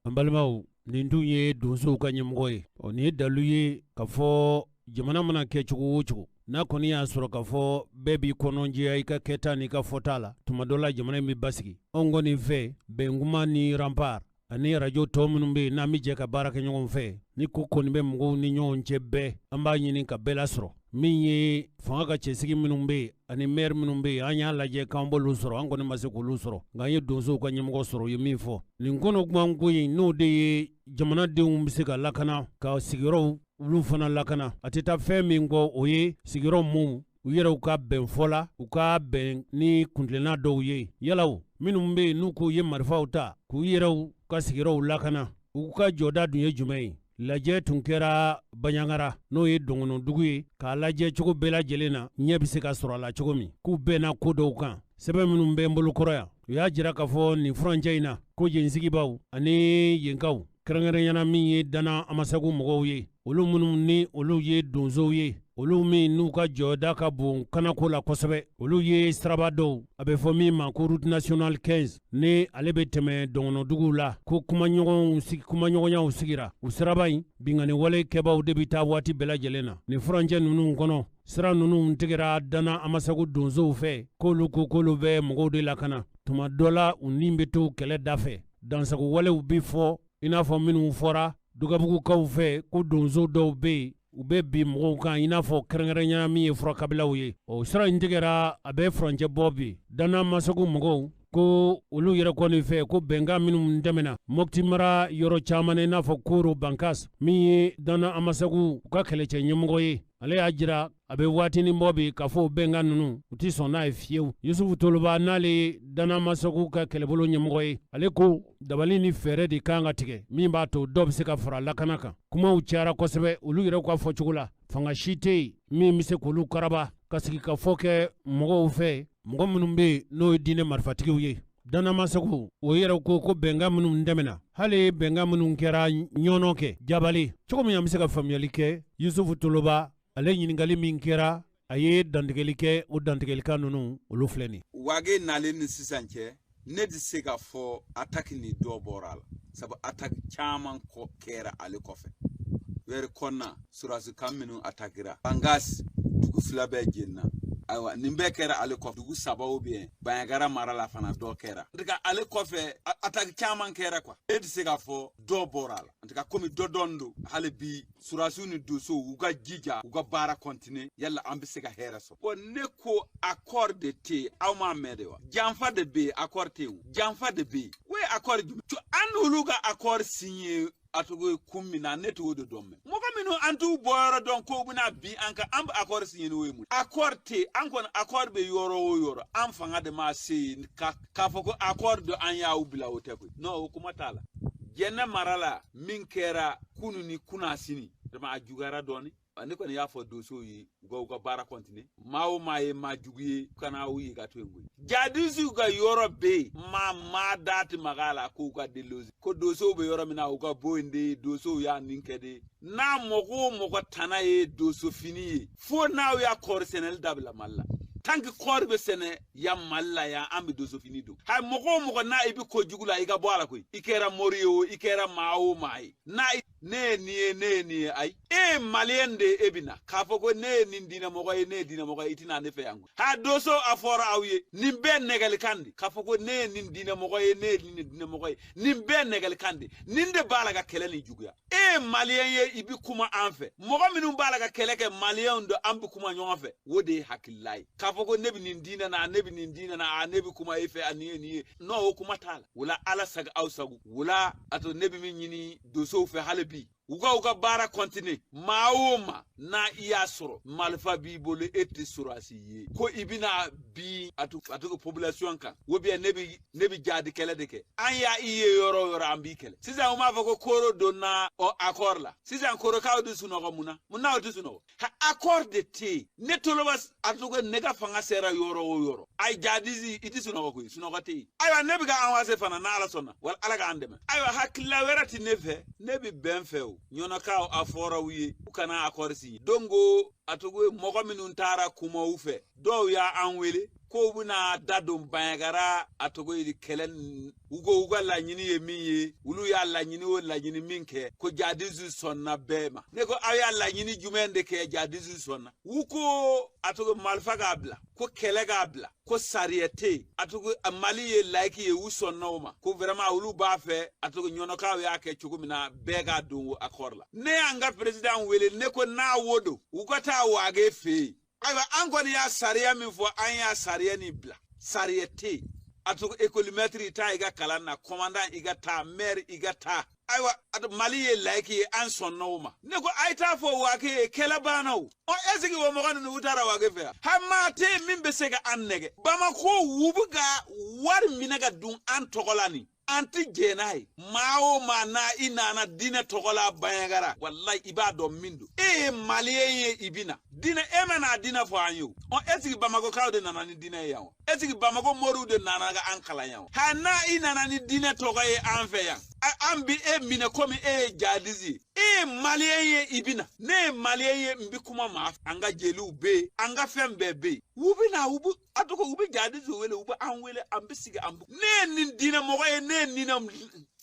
An balimaw, nin dun ye donsow ka ɲɛmɔgɔ ye. Ɔ nin ye dalu ye k'a fɔ jamana mana kɛ cogo o cogo, n'a kɔni y'a sɔrɔ k'a fɔ bɛɛ b'i kɔnɔjɛya i ka kɛta n'i ka fɔta la, tuma dɔ la jamana in bɛ basigi. Anw kɔni fɛ bɛnkuma ni Rempart ani arajo tɔ minnu bɛ yen n'an bɛ jɛ ka baara kɛ ɲɔgɔn fɛ, ni ko kɔni bɛ mɔgɔw ni ɲɔgɔn cɛ bɛɛ, an b'a ɲini ka bɛɛ lasɔrɔ. Min ye fanga ka cɛsigi minnu bɛ yen ani maire minnu bɛ yen, an y'a lajɛ k'an b'olu sɔrɔ, an kɔni ma se k'olu sɔrɔ. Nka an ye donsow ka ɲɛmɔgɔ sɔrɔ, u ye min fɔ nin kɔnɔguwan ko in, n'o de ye jamanadenw bɛ se ka lakana, ka sigiyɔrɔw olu fana lakana. A tɛ taa fɛn min kɔ, o ye sigiyɔrɔ mun u yɛrɛw ka bɛn fɔ la, u ka bɛn ni kuntilenna dɔw ye. Yala minnu bɛ yen n'u k'u ye marifaw ta k'u yɛrɛw ka sigiyɔrɔw lakana, u ka jɔda dun ye jumɛn ye? Lajɛ tun kɛra Baɲangara, n'o ye dɔngɔnɔdugu ye, k'a lajɛ cogo bɛɛ lajɛlen na ɲɛ bɛ se ka sɔrɔ a la cogo min, k'u bɛnna ko dɔw kan. Sɛbɛn minnu bɛ n bolo kɔrɔ yan, u y'a jira k'a fɔ nin furancɛ in na ko yensigibaw ani yenkaw, kɛrɛnkɛrɛnyana min ye Dana Amasagu mɔgɔw ye, olu minnu ni olu ye donsow ye, olu min n'u ka jɔda ka bon kanako la kosɛbɛ, olu ye siraba dɔw, a bɛ fɔ min ma ko route nationale 15, ni ale bɛ tɛmɛ dɔngɔnɔduguw la, ko kumaɲɔgɔnyaw sigira. O siraba in binkanni wale kɛbaw de bɛ taa waati bɛɛ lajɛlen na. Nin furancɛ ninnu kɔnɔ, sira ninnu tigɛra Dana Amasagu donsow fɛ, k'olu ko k'olu bɛ mɔgɔw de lakana. Tuma dɔ la u ni bɛ to kɛlɛ da fɛ. Dansago walew bɛ fɔ i n'a fɔ minnu fɔra Dugabugukaw fɛ, ko donso dɔw bɛ yen u bɛ bin mɔgɔw kan i n'a fɔ kɛrɛnkɛrɛnya min ye furakabilaw ye. O sira in tigɛra, a bɛ furancɛ bɔ bi. Dana Amasagu mɔgɔw ko olu yɛrɛ kɔni fɛ ko bɛnkan minnu tɛmɛna Mopti mara yɔrɔ caman i n'a fɔ Koro Bankas, min ye Dana Amasagu u ka kɛlɛcɛ ɲɛmɔgɔ ye, ale y'a jira A bɛ waatinin bɔ bi k'a fɔ bɛnkan ninnu u tɛ sɔn n'a ye fiyewu. Yusufu Toloba, n'ale ye Danamasagu ka kɛlɛbolo ɲɛmɔgɔ ye, ale ko dabali ni fɛɛrɛ de kan ka tigɛ min b'a to dɔ bɛ se ka fara lakana kan. Kumaw cayara kosɛbɛ. Olu yɛrɛ ka fɔcogo la, fanga si tɛ yen min bɛ se k'olu karaba ka sigi ka fɔ kɛ mɔgɔw fɛ, mɔgɔ minnu bɛ yen n'o ye diinɛ marifatigiw ye. Danamasagu o yɛrɛ ko ko bɛnkan minnu tɛmɛna, hali bɛnkan minnu kɛra ɲɔnɔ kɛ jabali cogo min, an bɛ se ka faamuyali kɛ. Yusufu Toloba, ale ɲininkali min kɛra, a ye dantigɛli kɛ. O dantigɛlikan ninnu, olu filɛ nin. Wage nalen ni sisan cɛ, ne tɛ se k'a fɔ attaque ni dɔ bɔra a la, sabu attaque caman kɔ kɛra ale kɔfɛ. Wɛrɛ kɔnɔna surasikan minnu attaquera Bangas, dugu fila bɛɛ jenina. Ayiwa, nin bɛɛ kɛra ale kɔfɛ. Dugu saba ou bien Bandiagara mara la fana, dɔ kɛra. En tout cas, ale kɔfɛ, attaque caman kɛra quoi. E tɛ se k'a fɔ dɔ bɔra a la. En tout cas, komi dɔ dɔn don, hali bi surasiw ni dosow u ka jija, u ka baara continuer, yala an bɛ se ka hɛrɛ sɔrɔ. Bon, ne ko accord de tɛ yen, aw m'a mɛn de wa? Janfa de bɛ yen, accord tɛ yen o. Janfa de bɛ yen. O ye accord jumɛn? An n'olu ka accord signé, a tɔgɔ ye kun min na, ne t'o de dɔn. Mɛ mɔgɔ minnu an t'u bɔyɔrɔ dɔn, k'o bɛna bin an kan, an bɛ accord signé n'o ye mun? Accord tɛ yen. An kɔni, accord bɛ yɔrɔ o yɔrɔ, an fanga de ma se yen ka k'a fɔ ko accord don, an y'aw bila, o tɛ koyi. Non, o kuma t'a la. Jɛnɛ mara la, min kɛra kunu ni kunasini, a juguyara dɔɔni. Ne kɔni y'a fɔ dosow ye, u ka baara continuer. Maa o maa ye maa jugu ye, u kana aw ye ka to yen koyi. Jadisiw ka yɔrɔ bɛ yen, maa maa da tɛ maga a la k'u ka déloger, ko dosow bɛ yɔrɔ min na, u ka bɔ yen de. Dosow y'a nin kɛ de. N'a mɔgɔ o mɔgɔ tana ye dosofini ye, fo n'aw y'a kɔɔri sɛnɛli dabila Mali la. Tant que kɔɔri bɛ sɛnɛ yan Mali la yan, an bɛ dosofini don. Hayi, mɔgɔ o mɔgɔ n'a i bɛ kojugu la, i ka bɔ a la koyi. I kɛra mori ye o, i kɛra maa o maa ye, n'a ne ye nin ye, ne ye nin ye, ayi, e ye maliyɛn de ye. E bɛ na k'a fɔ ko ne ye nin diinɛmɔgɔ ye, ne ye diinɛmɔgɔ ye, i tɛna ne fɛ yan koyi. Ha, doso, a fɔra aw ye, nin bɛɛ nɛgɛlikan de. K'a fɔ ko ne ye nin diinɛmɔgɔ ye, ne ye nin diinɛmɔgɔ ye, nin bɛɛ nɛgɛlikan de. Nin de b'a la ka kɛlɛ nin juguya. E ye maliyɛn ye, i bɛ kuma an fɛ. Mɔgɔ minnu b'a la ka kɛlɛ kɛ, maliyɛnw don, an bɛ kuma ɲɔgɔn fɛ. O de ye hakilila ye. K'a fɔ ko ne bɛ nin diinɛ na, ne bɛ nin diinɛ na, ne bɛ kuma e fɛ, a nin ye nin ye, non, o kuma t'a la. O la, Ala sago aw sago. O la, a to ne bɛ min ɲini dosow fɛ hali bi, u ka baara continuer. Maa o maa n'a i y'a sɔrɔ marifa b'i bolo, e tɛ sɔrɔsi ye ko i bɛna bin a to a to population kan, ou bien ne bɛ jadi kɛlɛ de kɛ, an y'a i ye yɔrɔ o yɔrɔ, an b'i kɛlɛ. Sisan u m'a fɔ ko koro donna o accord la. Sisan korokaw tɛ sunɔgɔ. Mun na? Mun na o tɛ sunɔgɔ? Ha, accord de tɛ yen. Ne Toloba, a tɔgɔ, ne ka fanga sera yɔrɔ o yɔrɔ, ayi, jadisi, i tɛ sunɔgɔ koyi, sunɔgɔ tɛ yen. Ayiwa, ne bɛ ka avancer fana, n'Ala sɔnna, wala Ala k'an dɛmɛ. Ayiwa, hakilila wɛrɛ tɛ ne fɛ, ne bɛ bɛn fɛ. O ɲɔnɔkaw, a fɔra u ye u kana accord signer. Donc a tɔgɔ, mɔgɔ minnu taara kuma u fɛ, dɔw y'an wele k'o bɛna da don Bandiagara, a tɔgɔ ye kɛlɛ. U ko u ka laɲini ye min ye, olu y'a laɲini o laɲini min kɛ, ko jadisiw sɔnna bɛɛ ma. Ne ko aw y'a laɲini jumɛn de kɛ jadisiw sɔnna? U ko a tɔgɔ, marifa k'a bila, ko kɛlɛ k'a bila, ko sariya tɛ yen, a tɔgɔ, Mali ye laïque ye. U sɔnna o ma, ko vraiment olu b'a fɛ, a tɔgɔ, ɲɔnɔkaw y'a kɛ cogo min na, bɛɛ k'a don o accord la. Ne y'an ka président wele, ne ko n'a wo don, u ka taa Wage fɛ yen. Ayiwa, an kɔni y'a sariya min fɔ, an y'a sariya nin bila, sariya tɛ yen. A tɔgɔ, école maître, taa i ka kalan na, commandant, i ka taa, maire, i ka taa. Ayiwa, Mali ye laïque ye, an sɔnna o ma. Ne ko a ye taa fɔ Wage ye, kɛlɛ banna. O ɔ, est ce que o mɔgɔ ninnu, u taara Wage fɛ yan? Ha, maa tɛ yen min bɛ se ka an nɛgɛ. Bamako, u bɛ ka wari minɛ ka dun an tɔgɔ la, nin an tɛ jɛn n'a ye. Maa o maa n'a i nana diinɛ tɔgɔ la Bandiagara, walayi, i b'a dɔn min don. E ye maliyɛn ye, i bɛ na diinɛ, e ma n'a diinɛ fɔ an ye o. Ɔ, est ce que Bamakɔkaw de nana ni diinɛ ye yan wa? Est ce que Bamako moriw de nana ka an kalan yan wa? Ha, n'a i nana ni diinɛ tɔgɔ ye an fɛ yan, an bi e minɛ komi e ye jadisi ye. E ye maliyɛn ye, i bɛ na. Ne ye maliyɛn ye, n bɛ kuma maa fɛ. An ka jeliw bɛ yen, an ka fɛn bɛɛ bɛ yen. U bɛ na, u bɛ a tɔgɔ, u bɛ jadisi wele, u bɛ an wele, an bɛ sigi, an bɛ. Ne ye nin diinɛ mɔgɔ ye, ne ye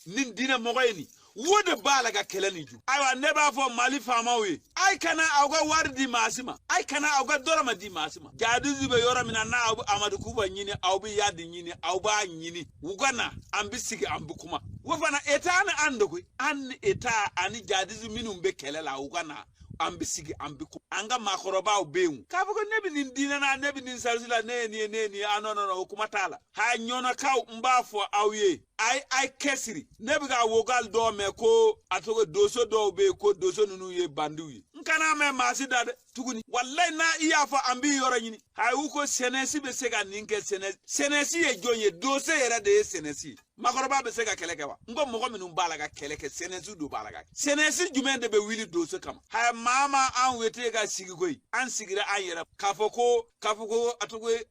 nin diinɛ mɔgɔ ye, nin wo de b'a la ka kɛlɛ nin ju. Ayiwa, ne b'a fɔ Mali faamaw ye, a ye kana aw ka wari di maa si ma, a ye kana aw ka dɔrɔmɛ di maa si ma. Jadisi bɛ yɔrɔ min na, n'aw bɛ Amadu Kufa ɲini, aw bɛ Yadi ɲini, aw b'a ɲini, u ka na, an bɛ sigi, an bɛ kuma. O fana État ni an de koyi, an ni État ani jadisi minnu bɛ kɛlɛ la, u ka na, an bɛ sigi, an bɛ kuma. An ka maakɔrɔbaw bɛ yen, k'a fɔ ko ne bɛ nin diinɛ na, ne bɛ nin sarisi la, ne ye nin ye, ne ye nin ye, ah non non non, o kuma t'a la. Ha, ɲɔnɔkaw, n b'a fɔ aw ye, a ye kɛsiri. Ne bɛ ka vocal dɔw mɛn ko a tɔgɔ, doso dɔw bɛ yen, ko doso ninnu ye bandiw ye. N Kana mɛn maa si da dɛ tuguni. Walayi n'a i y'a fɔ an b'i yɔrɔ ɲini. Ayi u ko sɛnɛsi bɛ se ka nin kɛ sɛnɛsi ye jɔn ye? Dose yɛrɛ de ye sɛnɛsi ye. Makɔrɔba bɛ se ka kɛlɛ kɛ wa? N ko mɔgɔ minnu b'a la ka kɛlɛ kɛ sɛnɛsi do b'a la ka kɛ. Sɛnɛsi jumɛn de bɛ wuli dose kama? Haya maa ma an wete ka sigi koyi. An sigira an yɛrɛ k'a fɔ ko a tɔgɔ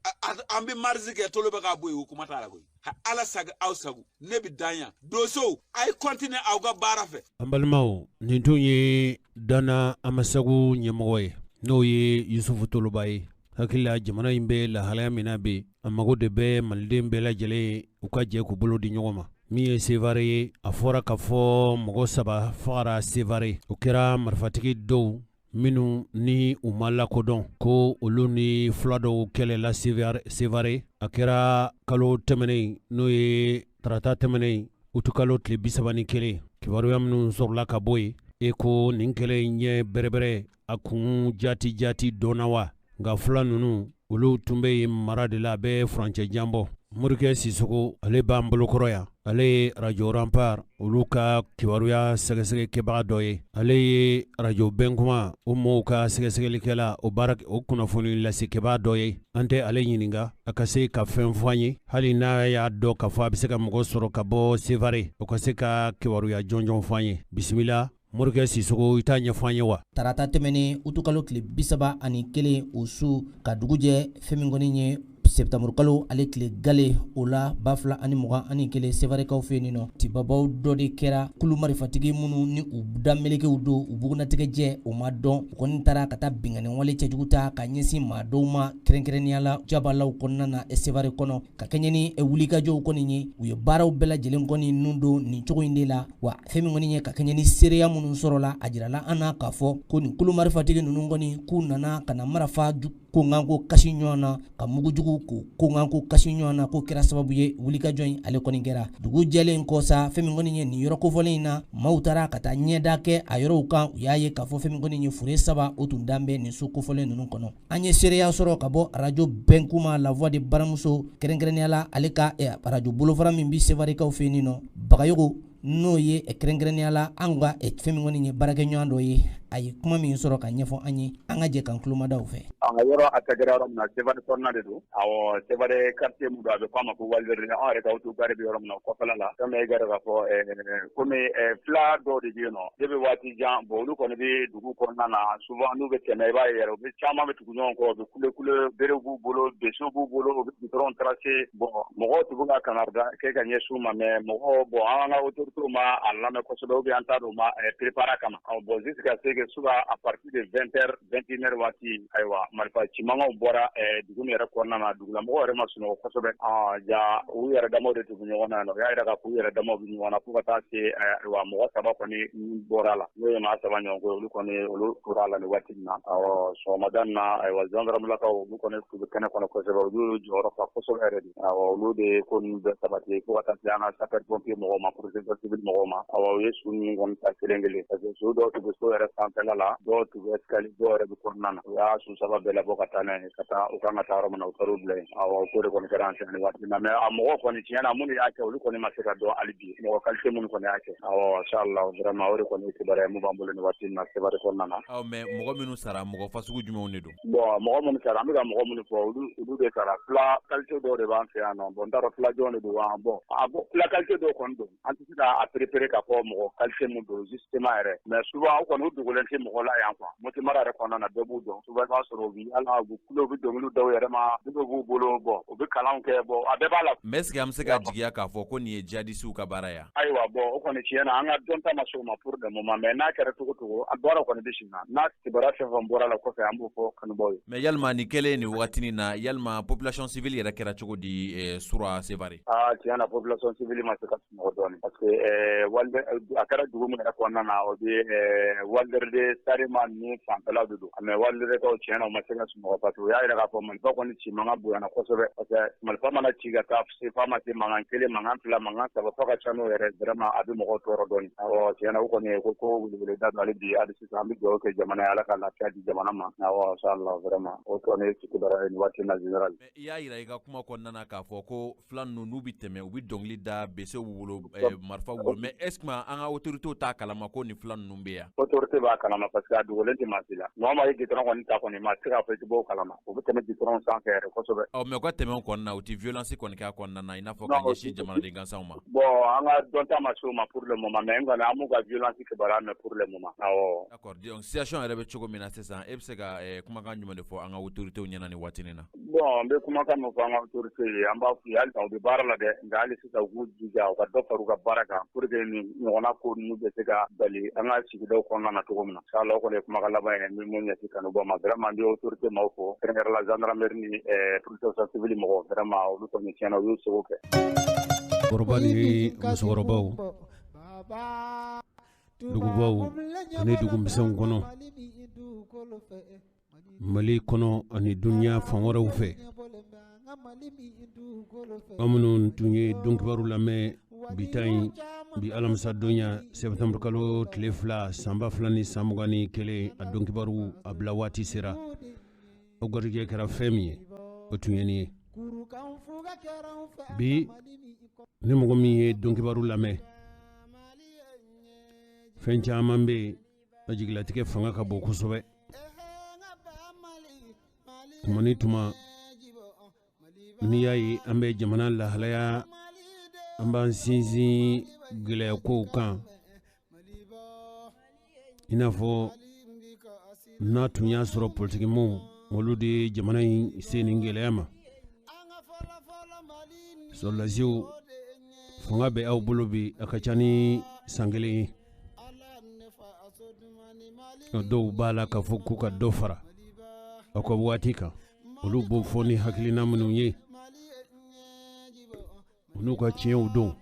an bɛ marisi kɛ tolo bɛ ka bɔ yen o kuma t'a la koyi. Ala sago aw sago ne bɛ dan yan. Dosow a ye continuer aw ka baara fɛ. An balimaw nin tun ye Dana Amasagu ɲɛmɔgɔ ye n'o ye Yusufu Toloba ye. Hakili la jamana in bɛ lahalaya min na bi a mago de bɛ maliden bɛɛ lajɛlen u ka jɛ k'u bolo di ɲɔgɔn ma. Min ye Sevare ye a fɔra k'a fɔ mɔgɔ 3 fagara Sevare o kɛra marifatigi dɔw minnu ni u ma lakodɔn ko olu ni fula dɔw kɛlɛla Sevare a kɛra kalo tɛmɛnen n'o ye tarata tɛmɛnen utukalo tile 31 kibaruya minnu sɔrɔla ka bɔ yen e ko nin kɛlɛ in ɲɛ bɛrɛbɛrɛ a kun jati jati dɔnna wa nka fula ninnu olu tun bɛ yen mara de la a bɛ furancɛ jan bɔ. Morikɛ Sisoko ale b'an bolokɔrɔ yan ale ye arajo Rampart olu ka kibaruya sɛgɛsɛgɛkɛbaga dɔ ye ale ye arajo Bɛnkuma o mɔgɔw ka sɛgɛsɛgɛlikɛla o baara o kunnafoni lasekɛbaa dɔ ye an tɛ ale ɲininka a ka se ka fɛn fɔ an ye hali n'a y'a dɔn k'a fɔ a bɛ se ka mɔgɔ sɔrɔ ka bɔ Sevare o ka se ka kibaruya jɔnjɔn fɔ an ye bisimila. Morikɛ Sisoko i t'a ɲɛfɔ an ye wa? Tarata tɛmɛnen utukalo tile 31 o su ka dugu jɛ fɛn min kɔni ye sɛtanburukalo ale tile gale o la 2021 Sevarekaw fɛ yen nɔ tibabaw dɔ de kɛra kulu marifatigi minnu ni u damelekew don u bugunatigɛ jɛ o ma dɔn u kɔni taara ka taa binkanni wale cɛjugu ta ka ɲɛsin maa dɔw ma kɛrɛnkɛrɛnnenya la jabalaw kɔnɔna na Sevare kɔnɔ ka kɛɲɛ ni wulikajɔw kɔni ye u ye baaraw bɛɛ lajɛlen kɔni nun don nin cogo in de la wa fɛn min kɔni ye ka kɛɲɛ ni seereya minnu sɔrɔla a jirala an na k'a fɔ ko nin kulu marifatigi ninnu kɔni k'u nana ka na marifa konkanko kasi ɲɔgɔn na ka mugujugu ko konkanko kasi ɲɔgɔn na k'o kɛra sababu ye wulikajɔ in ale kɔni kɛra dugu jɛlen kɔ sa fɛn min kɔni ye nin yɔrɔ kofɔlen in na maaw taara ka taa ɲɛda kɛ a yɔrɔw kan u y'a ye k'a fɔ fɛn min kɔni ye fure 3 o tun dan bɛ nin so kofɔlen ninnu kɔnɔ an ye seereya sɔrɔ ka bɔ arajo Bɛnkuma La Voix de Baramuso kɛrɛnkɛrɛnnenya la ale ka arajo bolofara min bɛ Sevarekaw fɛ yen nɔ Bagayogo n'o ye kɛrɛnkɛrɛnnenya la an ka fɛn min kɔni ye baarakɛɲɔgɔn dɔ ye a ye kuma min sɔrɔ ka ɲɛfɔ an ye an ka jɛ k'an tulomadaw fɛ. An ka yɔrɔ a kɛra yɔrɔ min na Sevare kɔnɔna de don. Awɔ Sevare quartier min don a bɛ fɔ a ma ko Walverde anw yɛrɛ ka autogare bɛ yɔrɔ min na o kɔfɛla la. Fɛn min ye i ka dɔn k'a fɔ komi fila dɔw de bɛ yen nɔ depuis waati jan bon olu kɔni bɛ dugu kɔnɔna na souvent n'u bɛ tɛmɛ i b'a ye yɛrɛ u bɛ caman bɛ tugu ɲɔgɔn kɔ u bɛ kule kule berew b'u bolo besow b'u bolo u bɛ goudron tracé bon mɔgɔw tun bɛ ka kangarida kɛ ka ɲɛsin u ma mais mɔgɔw bon an ka autorités ma a lamɛn kosɛbɛ ou bien an t'a dɔn u ma préparer a kama. Bon jusqu'à ce que souvent à partir de 20h 21h waati ayiwa marifa cimankanw bɔra dugu min yɛrɛ kɔnɔna na dugulamɔgɔw yɛrɛ ma sunɔgɔ kosɛbɛ ja u yɛrɛ damaw de tun bɛ ɲɔgɔn na u y'a jira k'a fɔ u yɛrɛ damaw bɛ ɲɔgɔn na fo ka taa se ayiwa mɔgɔ 3 kɔni bɔra la n'o ye maa 3 ɲɔgɔn ko olu kɔni olu tora la nin waati in na awɔ sɔgɔmada in na ayiwa gendarmelakaw olu kɔni tun bɛ kɛnɛ kɔnɔ kosɛbɛ olu y'u jɔyɔrɔ fa kosɛbɛ yɛrɛ de awɔ olu de ye ko ninnu bɛɛ sabati fo ka taa se an ka sapeur pompier mɔgɔw ma protection civile mɔgɔw ma awɔ u ye su ninnu kɔni ta kelen kelen parce que su dɔw tun bɛ so yɛrɛ sanfɛla la dɔw tun bɛ escalier dɔw yɛrɛ bɛ kɔnɔna na u y'a su 3 bɛɛ labɔ ka taa n'a ye ka taa u kan ka taa yɔrɔ min na u taar'u bila yen awɔ ko de kɔni kɛra an fɛ nin waati in na mais a mɔgɔw kɔni tiɲɛ na minnu y'a kɛ olu kɔni ma se ka dɔn hali bi mɔgɔ qualité minnu kɔni y'a kɛ awɔ inchallah vraiment o de kɔni ye kibaruya ye mun b'an bolo nin waati in na Sevare kɔnɔna na. Ɔ mais mɔgɔ minnu sara mɔgɔ fasugu jumɛnw de don? Bon mɔgɔ minnu sara an bɛ ka mɔgɔ minnu fɔ olu de sara fila qualité dɔw de b'an fɛ yan nɔ bon n t'a dɔn fila jɔn de don wa bon fila qualité dɔw kɔni don an tɛ se k'a préférer k'a fɔ mɔgɔ qualité mun don justement yɛrɛ mais souvent u kɔni u dogolen tɛ mɔgɔ la yan quoi Moti mara yɛrɛ kɔnɔna na bɛɛ b'u dɔn souvent i b'a sɔrɔ u bɛ yaala u bɛ kule u bɛ dɔnkiliw da u yɛrɛ ma bɛ b'u bolo bon u bɛ kalanw kɛ bon a bɛɛ b'a la. Mais est ce que an bɛ se ka jigiya k'a fɔ ko nin ye djihadistes ka baara ye? Ayiwa bon o kɔni tiɲɛ na an ka dɔnta ma se o ma pour le moment mais n'a kɛra cogo cogo a baara kɔni bɛ sen na n'a kibaruya fɛn fɛn bɔra la kɔfɛ an b'o fɔ kanubaaw ye. Mais yalima nin kɛlen nin wagatinin na yalima population civile yɛrɛ kɛra cogo di sura Sevare? Aa tiɲɛ na population civile ma se ka sunɔgɔ dɔɔnin parce que a kɛra dugu min yɛrɛ kɔnɔna na o bɛ Walverde Sarema ninnu fanfɛlaw de don mais Walverdekaw tiɲɛ na u ma se ka sunɔgɔ parce que u y'a jira k'a fɔ marifa kɔni ci mankan bonyana kosɛbɛ parce que marifa mana ci ka taa se f'a ma se mankan 1 mankan 2 mankan 3 fo ka ca n'o yɛrɛ vraiment a bɛ mɔgɔw tɔɔrɔ dɔɔnin awɔ tiɲɛ na u kɔni ko ko weleweleda don hali bi hali sisan an bɛ dugawu kɛ jamana ye Ala ka lafiya di jamana ma awɔ inchallah vraiment o kɔni ye kibaruya ye nin waati in na général. I y'a jira i ka kuma kɔnɔna na k'a fɔ ko fila ninnu n'u bɛ tɛmɛ u bɛ dɔnkili da besew b'u bolo marifa marifa b'u bolo, mais est ce que an ka autorités t'a kalama ko nin fila ninnu bɛ yan? Autorité b'a kalama parce que a dogolen tɛ maa si la. Mɔgɔ maa ye goudron kɔni ta kɔni, maa tɛ se k'a fɔ i tɛ bɔ o kalama. O bɛ tɛmɛ goudron sanfɛ yɛrɛ kosɛbɛ. Ɔ, mais u ka tɛmɛ o kɔni na, u tɛ violence kɔni kɛ a kɔnɔna na, i n'a fɔ ka ɲɛsin jamanaden gansanw ma. Bon, an ka dɔnta ma se o ma pour le moment, mais n kɔni an b'u ka violence kibaruya mɛn pour le moment. Awɔ. D'accord, donc situation yɛrɛ bɛ cogo min na sisan, e bɛ se ka kumakan jumɛn de fɔ an ka autorités ɲɛna nin waati nin na? Bon, n bɛ kumakan min fɔ an ka autorités ye, an b'a f'u ye hali u bɛ baara la dɛ, nka hali sisan u k'u jija u ka dɔ fara u ka baara kan pour que nin ɲɔgɔnna ko ninnu bɛ se ka bali an ka sigidaw kɔnɔna na cogo min na. Inchallah, o kɔni ye kumakan laban ye n bɛ mun ɲɛsin kanubaw ma. Vraiment, n bɛ autorité maaw fo, kɛrɛnkɛrɛn la gendarmerie ni protection civile mɔgɔw, vraiment olu kɔni tiɲɛna u y'u seko kɛ. Kɔrɔba ni musokɔrɔbaw, dugubaw ani dugumisɛnw kɔnɔ, Mali kɔnɔ ani dunya fan wɛrɛw fɛ, an minnu tun ye donkibaru lamɛn bi ta in, bi alamisadonya septembre kalo tile 2 san 2021, a donkibaru a bila waati sera. O garijɛgɛ kɛra fɛn min ye, o tun ye nin ye. Bi ni mɔgɔ min ye donkibaru lamɛn, fɛn caman bɛ yen a jigilatigɛ fanga ka bon kosɛbɛ. Tuma ni tuma n'i y'a ye an bɛ jamana lahalaya, an b'an sinsin gɛlɛya kow kan, i n'a fɔ n'a tun y'a sɔrɔ politikimɔgɔw olu de ye jamana in se nin gɛlɛya ma. Sɔrɔdasiw, fanga bɛ aw bolo bi, a ka ca ni san kelen ye. Dɔw b'a la k'a fɔ k'u ka dɔ fara aw ka waati kan, olu b'o fɔ ni hakilina minnu ye, u n'u ka tiɲɛw don.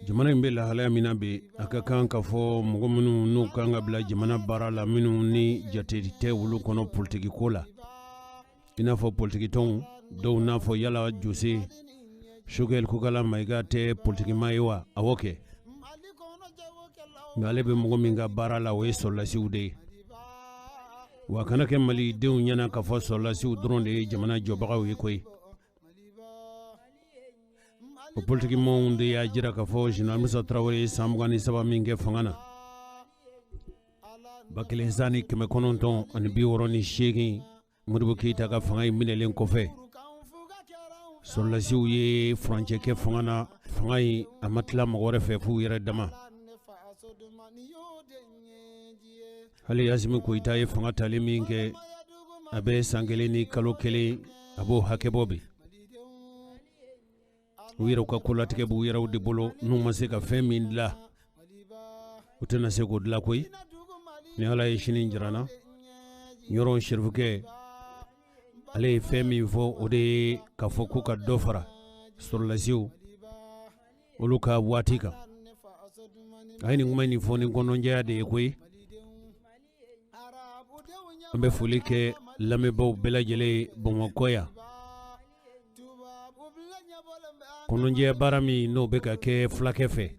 Jamana in bɛ lahalaya min na bi, a ka kan ka fɔ mɔgɔ minnu n'u kan ka bila jamana baara la, minnu ni jate tɛ olu kɔnɔ politiki ko la, i n'a fɔ politikitɔnw dɔw n'a fɔ yala Jose Choguel Kokalla Maïga tɛ politikima ye wa? Awɔ kɛ, nka ale bɛ mɔgɔ min ka baara la, o ye sɔrɔdasiw de ye. Wa kana kɛ malidenw ɲɛna k'a fɔ sɔrɔdasiw dɔrɔn de ye jamana jɔbagaw ye koyi. O politikimɔgɔw de y'a jira k'a fɔ Général Musa Tarawele ye san 23 min kɛ fanga na, 1968, Modibo Keyita ka fanga in minɛlen kɔfɛ, sɔrɔdasiw ye furancɛ kɛ fanga na. Fanga in a ma tila mɔgɔ wɛrɛ fɛ f'u yɛrɛ dama. Hali Asimi Goyita ye fanga tali min kɛ, a bɛ san 1 ni kalo 1, a b'o hakɛ bɔ bi. U yɛrɛw ka kolatigɛ b'u yɛrɛw de bolo, n'u ma se ka fɛn min dilan, u tɛna se k'o dilan koyi. Ni Ala ye sini jira n na, Ɲɔrɔ Serifukɛ ale ye fɛn min fɔ, o de ye k'a fɔ k'u ka dɔ fara sɔrɔdasiw olu ka waati kan. A ye nin kuma in fɔ ni kɔnɔjɛya de ye koyi. An bɛ foli kɛ lamɛnbaaw bɛɛ lajɛlen ye Bamakɔ yan. Kɔnɔjɛya baara min n'o bɛ ka kɛ fulakɛ fɛ,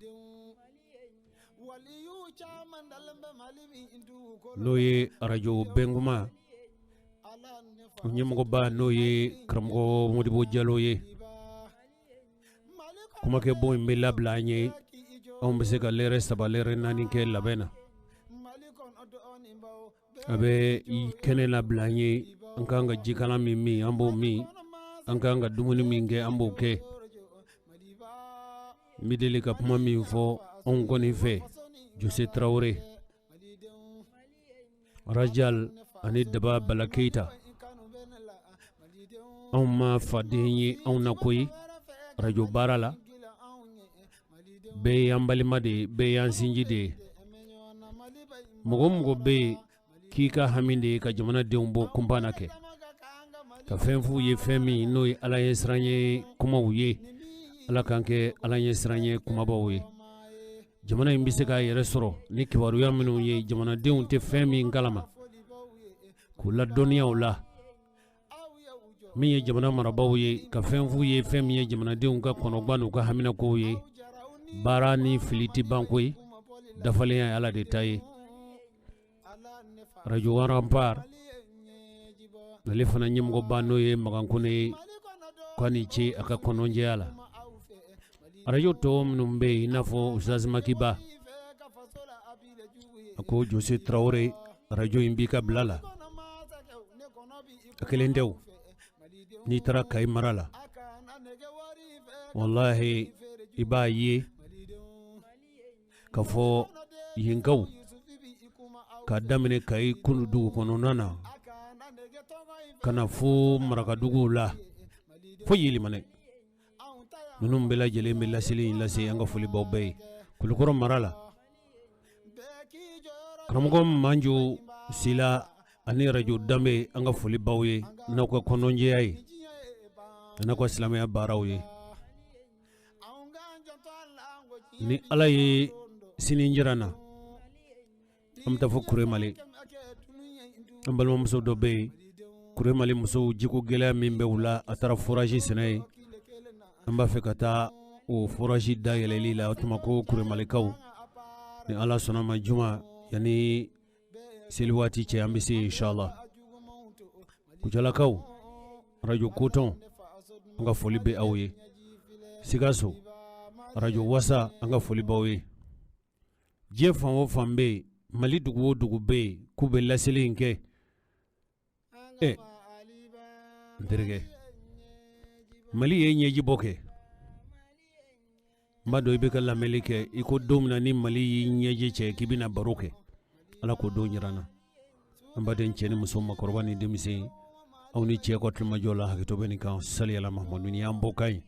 n'o ye arajo Bɛnkuma o ɲɛmɔgɔba, n'o ye karamɔgɔ Modibo Jalo ye. Kumakɛ bon in bɛ labila an ye, anw bɛ se ka lɛrɛ 3 lɛrɛ 4 kɛ labɛn na. A bɛ kɛnɛ labila an ye, an kan ka jikalan min min, an b'o min, an kan ka dumuni min kɛ, an b'o kɛ. N bɛ deli ka kuma min fɔ anw kɔni fɛ, Jose Tarawele, Rajal ani Daba Bala Keyita, anw ma faden ye anw na koyi arajo baara la. Bɛɛ y'an balima de ye, bɛɛ y'an sinji de ye. Mɔgɔ o mɔgɔ bɛ yen k'i ka hami de ye ka jamanadenw bɔ kunpan na kɛ, ka fɛn f'u ye, fɛn min n'o ye Ala ɲɛsiranɲɛ kumaw ye, Ala k'an kɛ Ala ɲɛsiranɲɛ kumabaw ye. Jamana in bɛ se k'a yɛrɛ sɔrɔ ni kibaruya minnu ye, jamanadenw tɛ fɛn min kalama, k'u ladɔnniya o la. Min ye jamana marabaaw ye, ka fɛn f'u ye, fɛn min ye jamanadenw ka kɔnɔgwan n'u ka haminakow ye. Baara ni fili tɛ ban koyi, dafalenya ye Ala de ta ye. Radio Rempart ale fana ɲɛmɔgɔba n'o ye Makan Kone ye, K'a ni ce a ka kɔnɔnjɛya la. Arajo tɔ minnu bɛ yen, i n'a fɔ Ustaz Makiba, a ko Jose Tarawele, arajo in b'i ka bila la. A kelen tɛ o, n'i taara Kayi mara la, walahi, i b'a ye k'a fɔ yenkaw, k'a daminɛ Kayi kulu dugu kɔnɔna na ka na fo marakaduguw la, fo Yelimane, ninnu bɛɛ lajɛlen bɛ laseli in lase. An ka foli b'aw bɛɛ ye. Kulukɔrɔ mara la, karamɔgɔ Manjo Sila ani arajo Danbe, an ka foli b'aw ye n'aw ka kɔnɔnjɛya ye, n'aw ka silamɛya baaraw ye. Ni Ala ye sini jira na, an bɛ taa fɔ Kuremale. An balimamuso dɔ bɛ yen, Kuremale musow, jiko gɛlɛya min bɛ u la, a taara forage sɛnɛ ye. An b'a fɛ ka taa o forage dayɛlɛli la. O tuma ko Kuremalekaw, ni Ala sɔnna ma, juma yanni seli waati cɛ, an bɛ se inshallah. Kucalakaw, arajo Kotɔn, an ka foli bɛ aw ye. Sikaso, arajo Wasa, an ka foli b'aw ye. Diɲɛ fan o fan bɛ yen, Mali dugu o dugu bɛ yen k'u bɛ laseli in kɛ, ɛ n terikɛ, Mali ye ɲɛjibɔ kɛ. N b'a dɔn i bɛ ka lamɛnli kɛ i ko don min na ni Mali y'i ɲɛji cɛ k'i bɛna baro kɛ. Ala k'o don yira n na. An baden, cɛ ni muso, makɔrɔba ni denmisɛn, aw ni cɛ ka tulomajɔ la, hakɛto bɛ nin kan. Saliyala Mahamadu, ni y'an bɔ kan ye.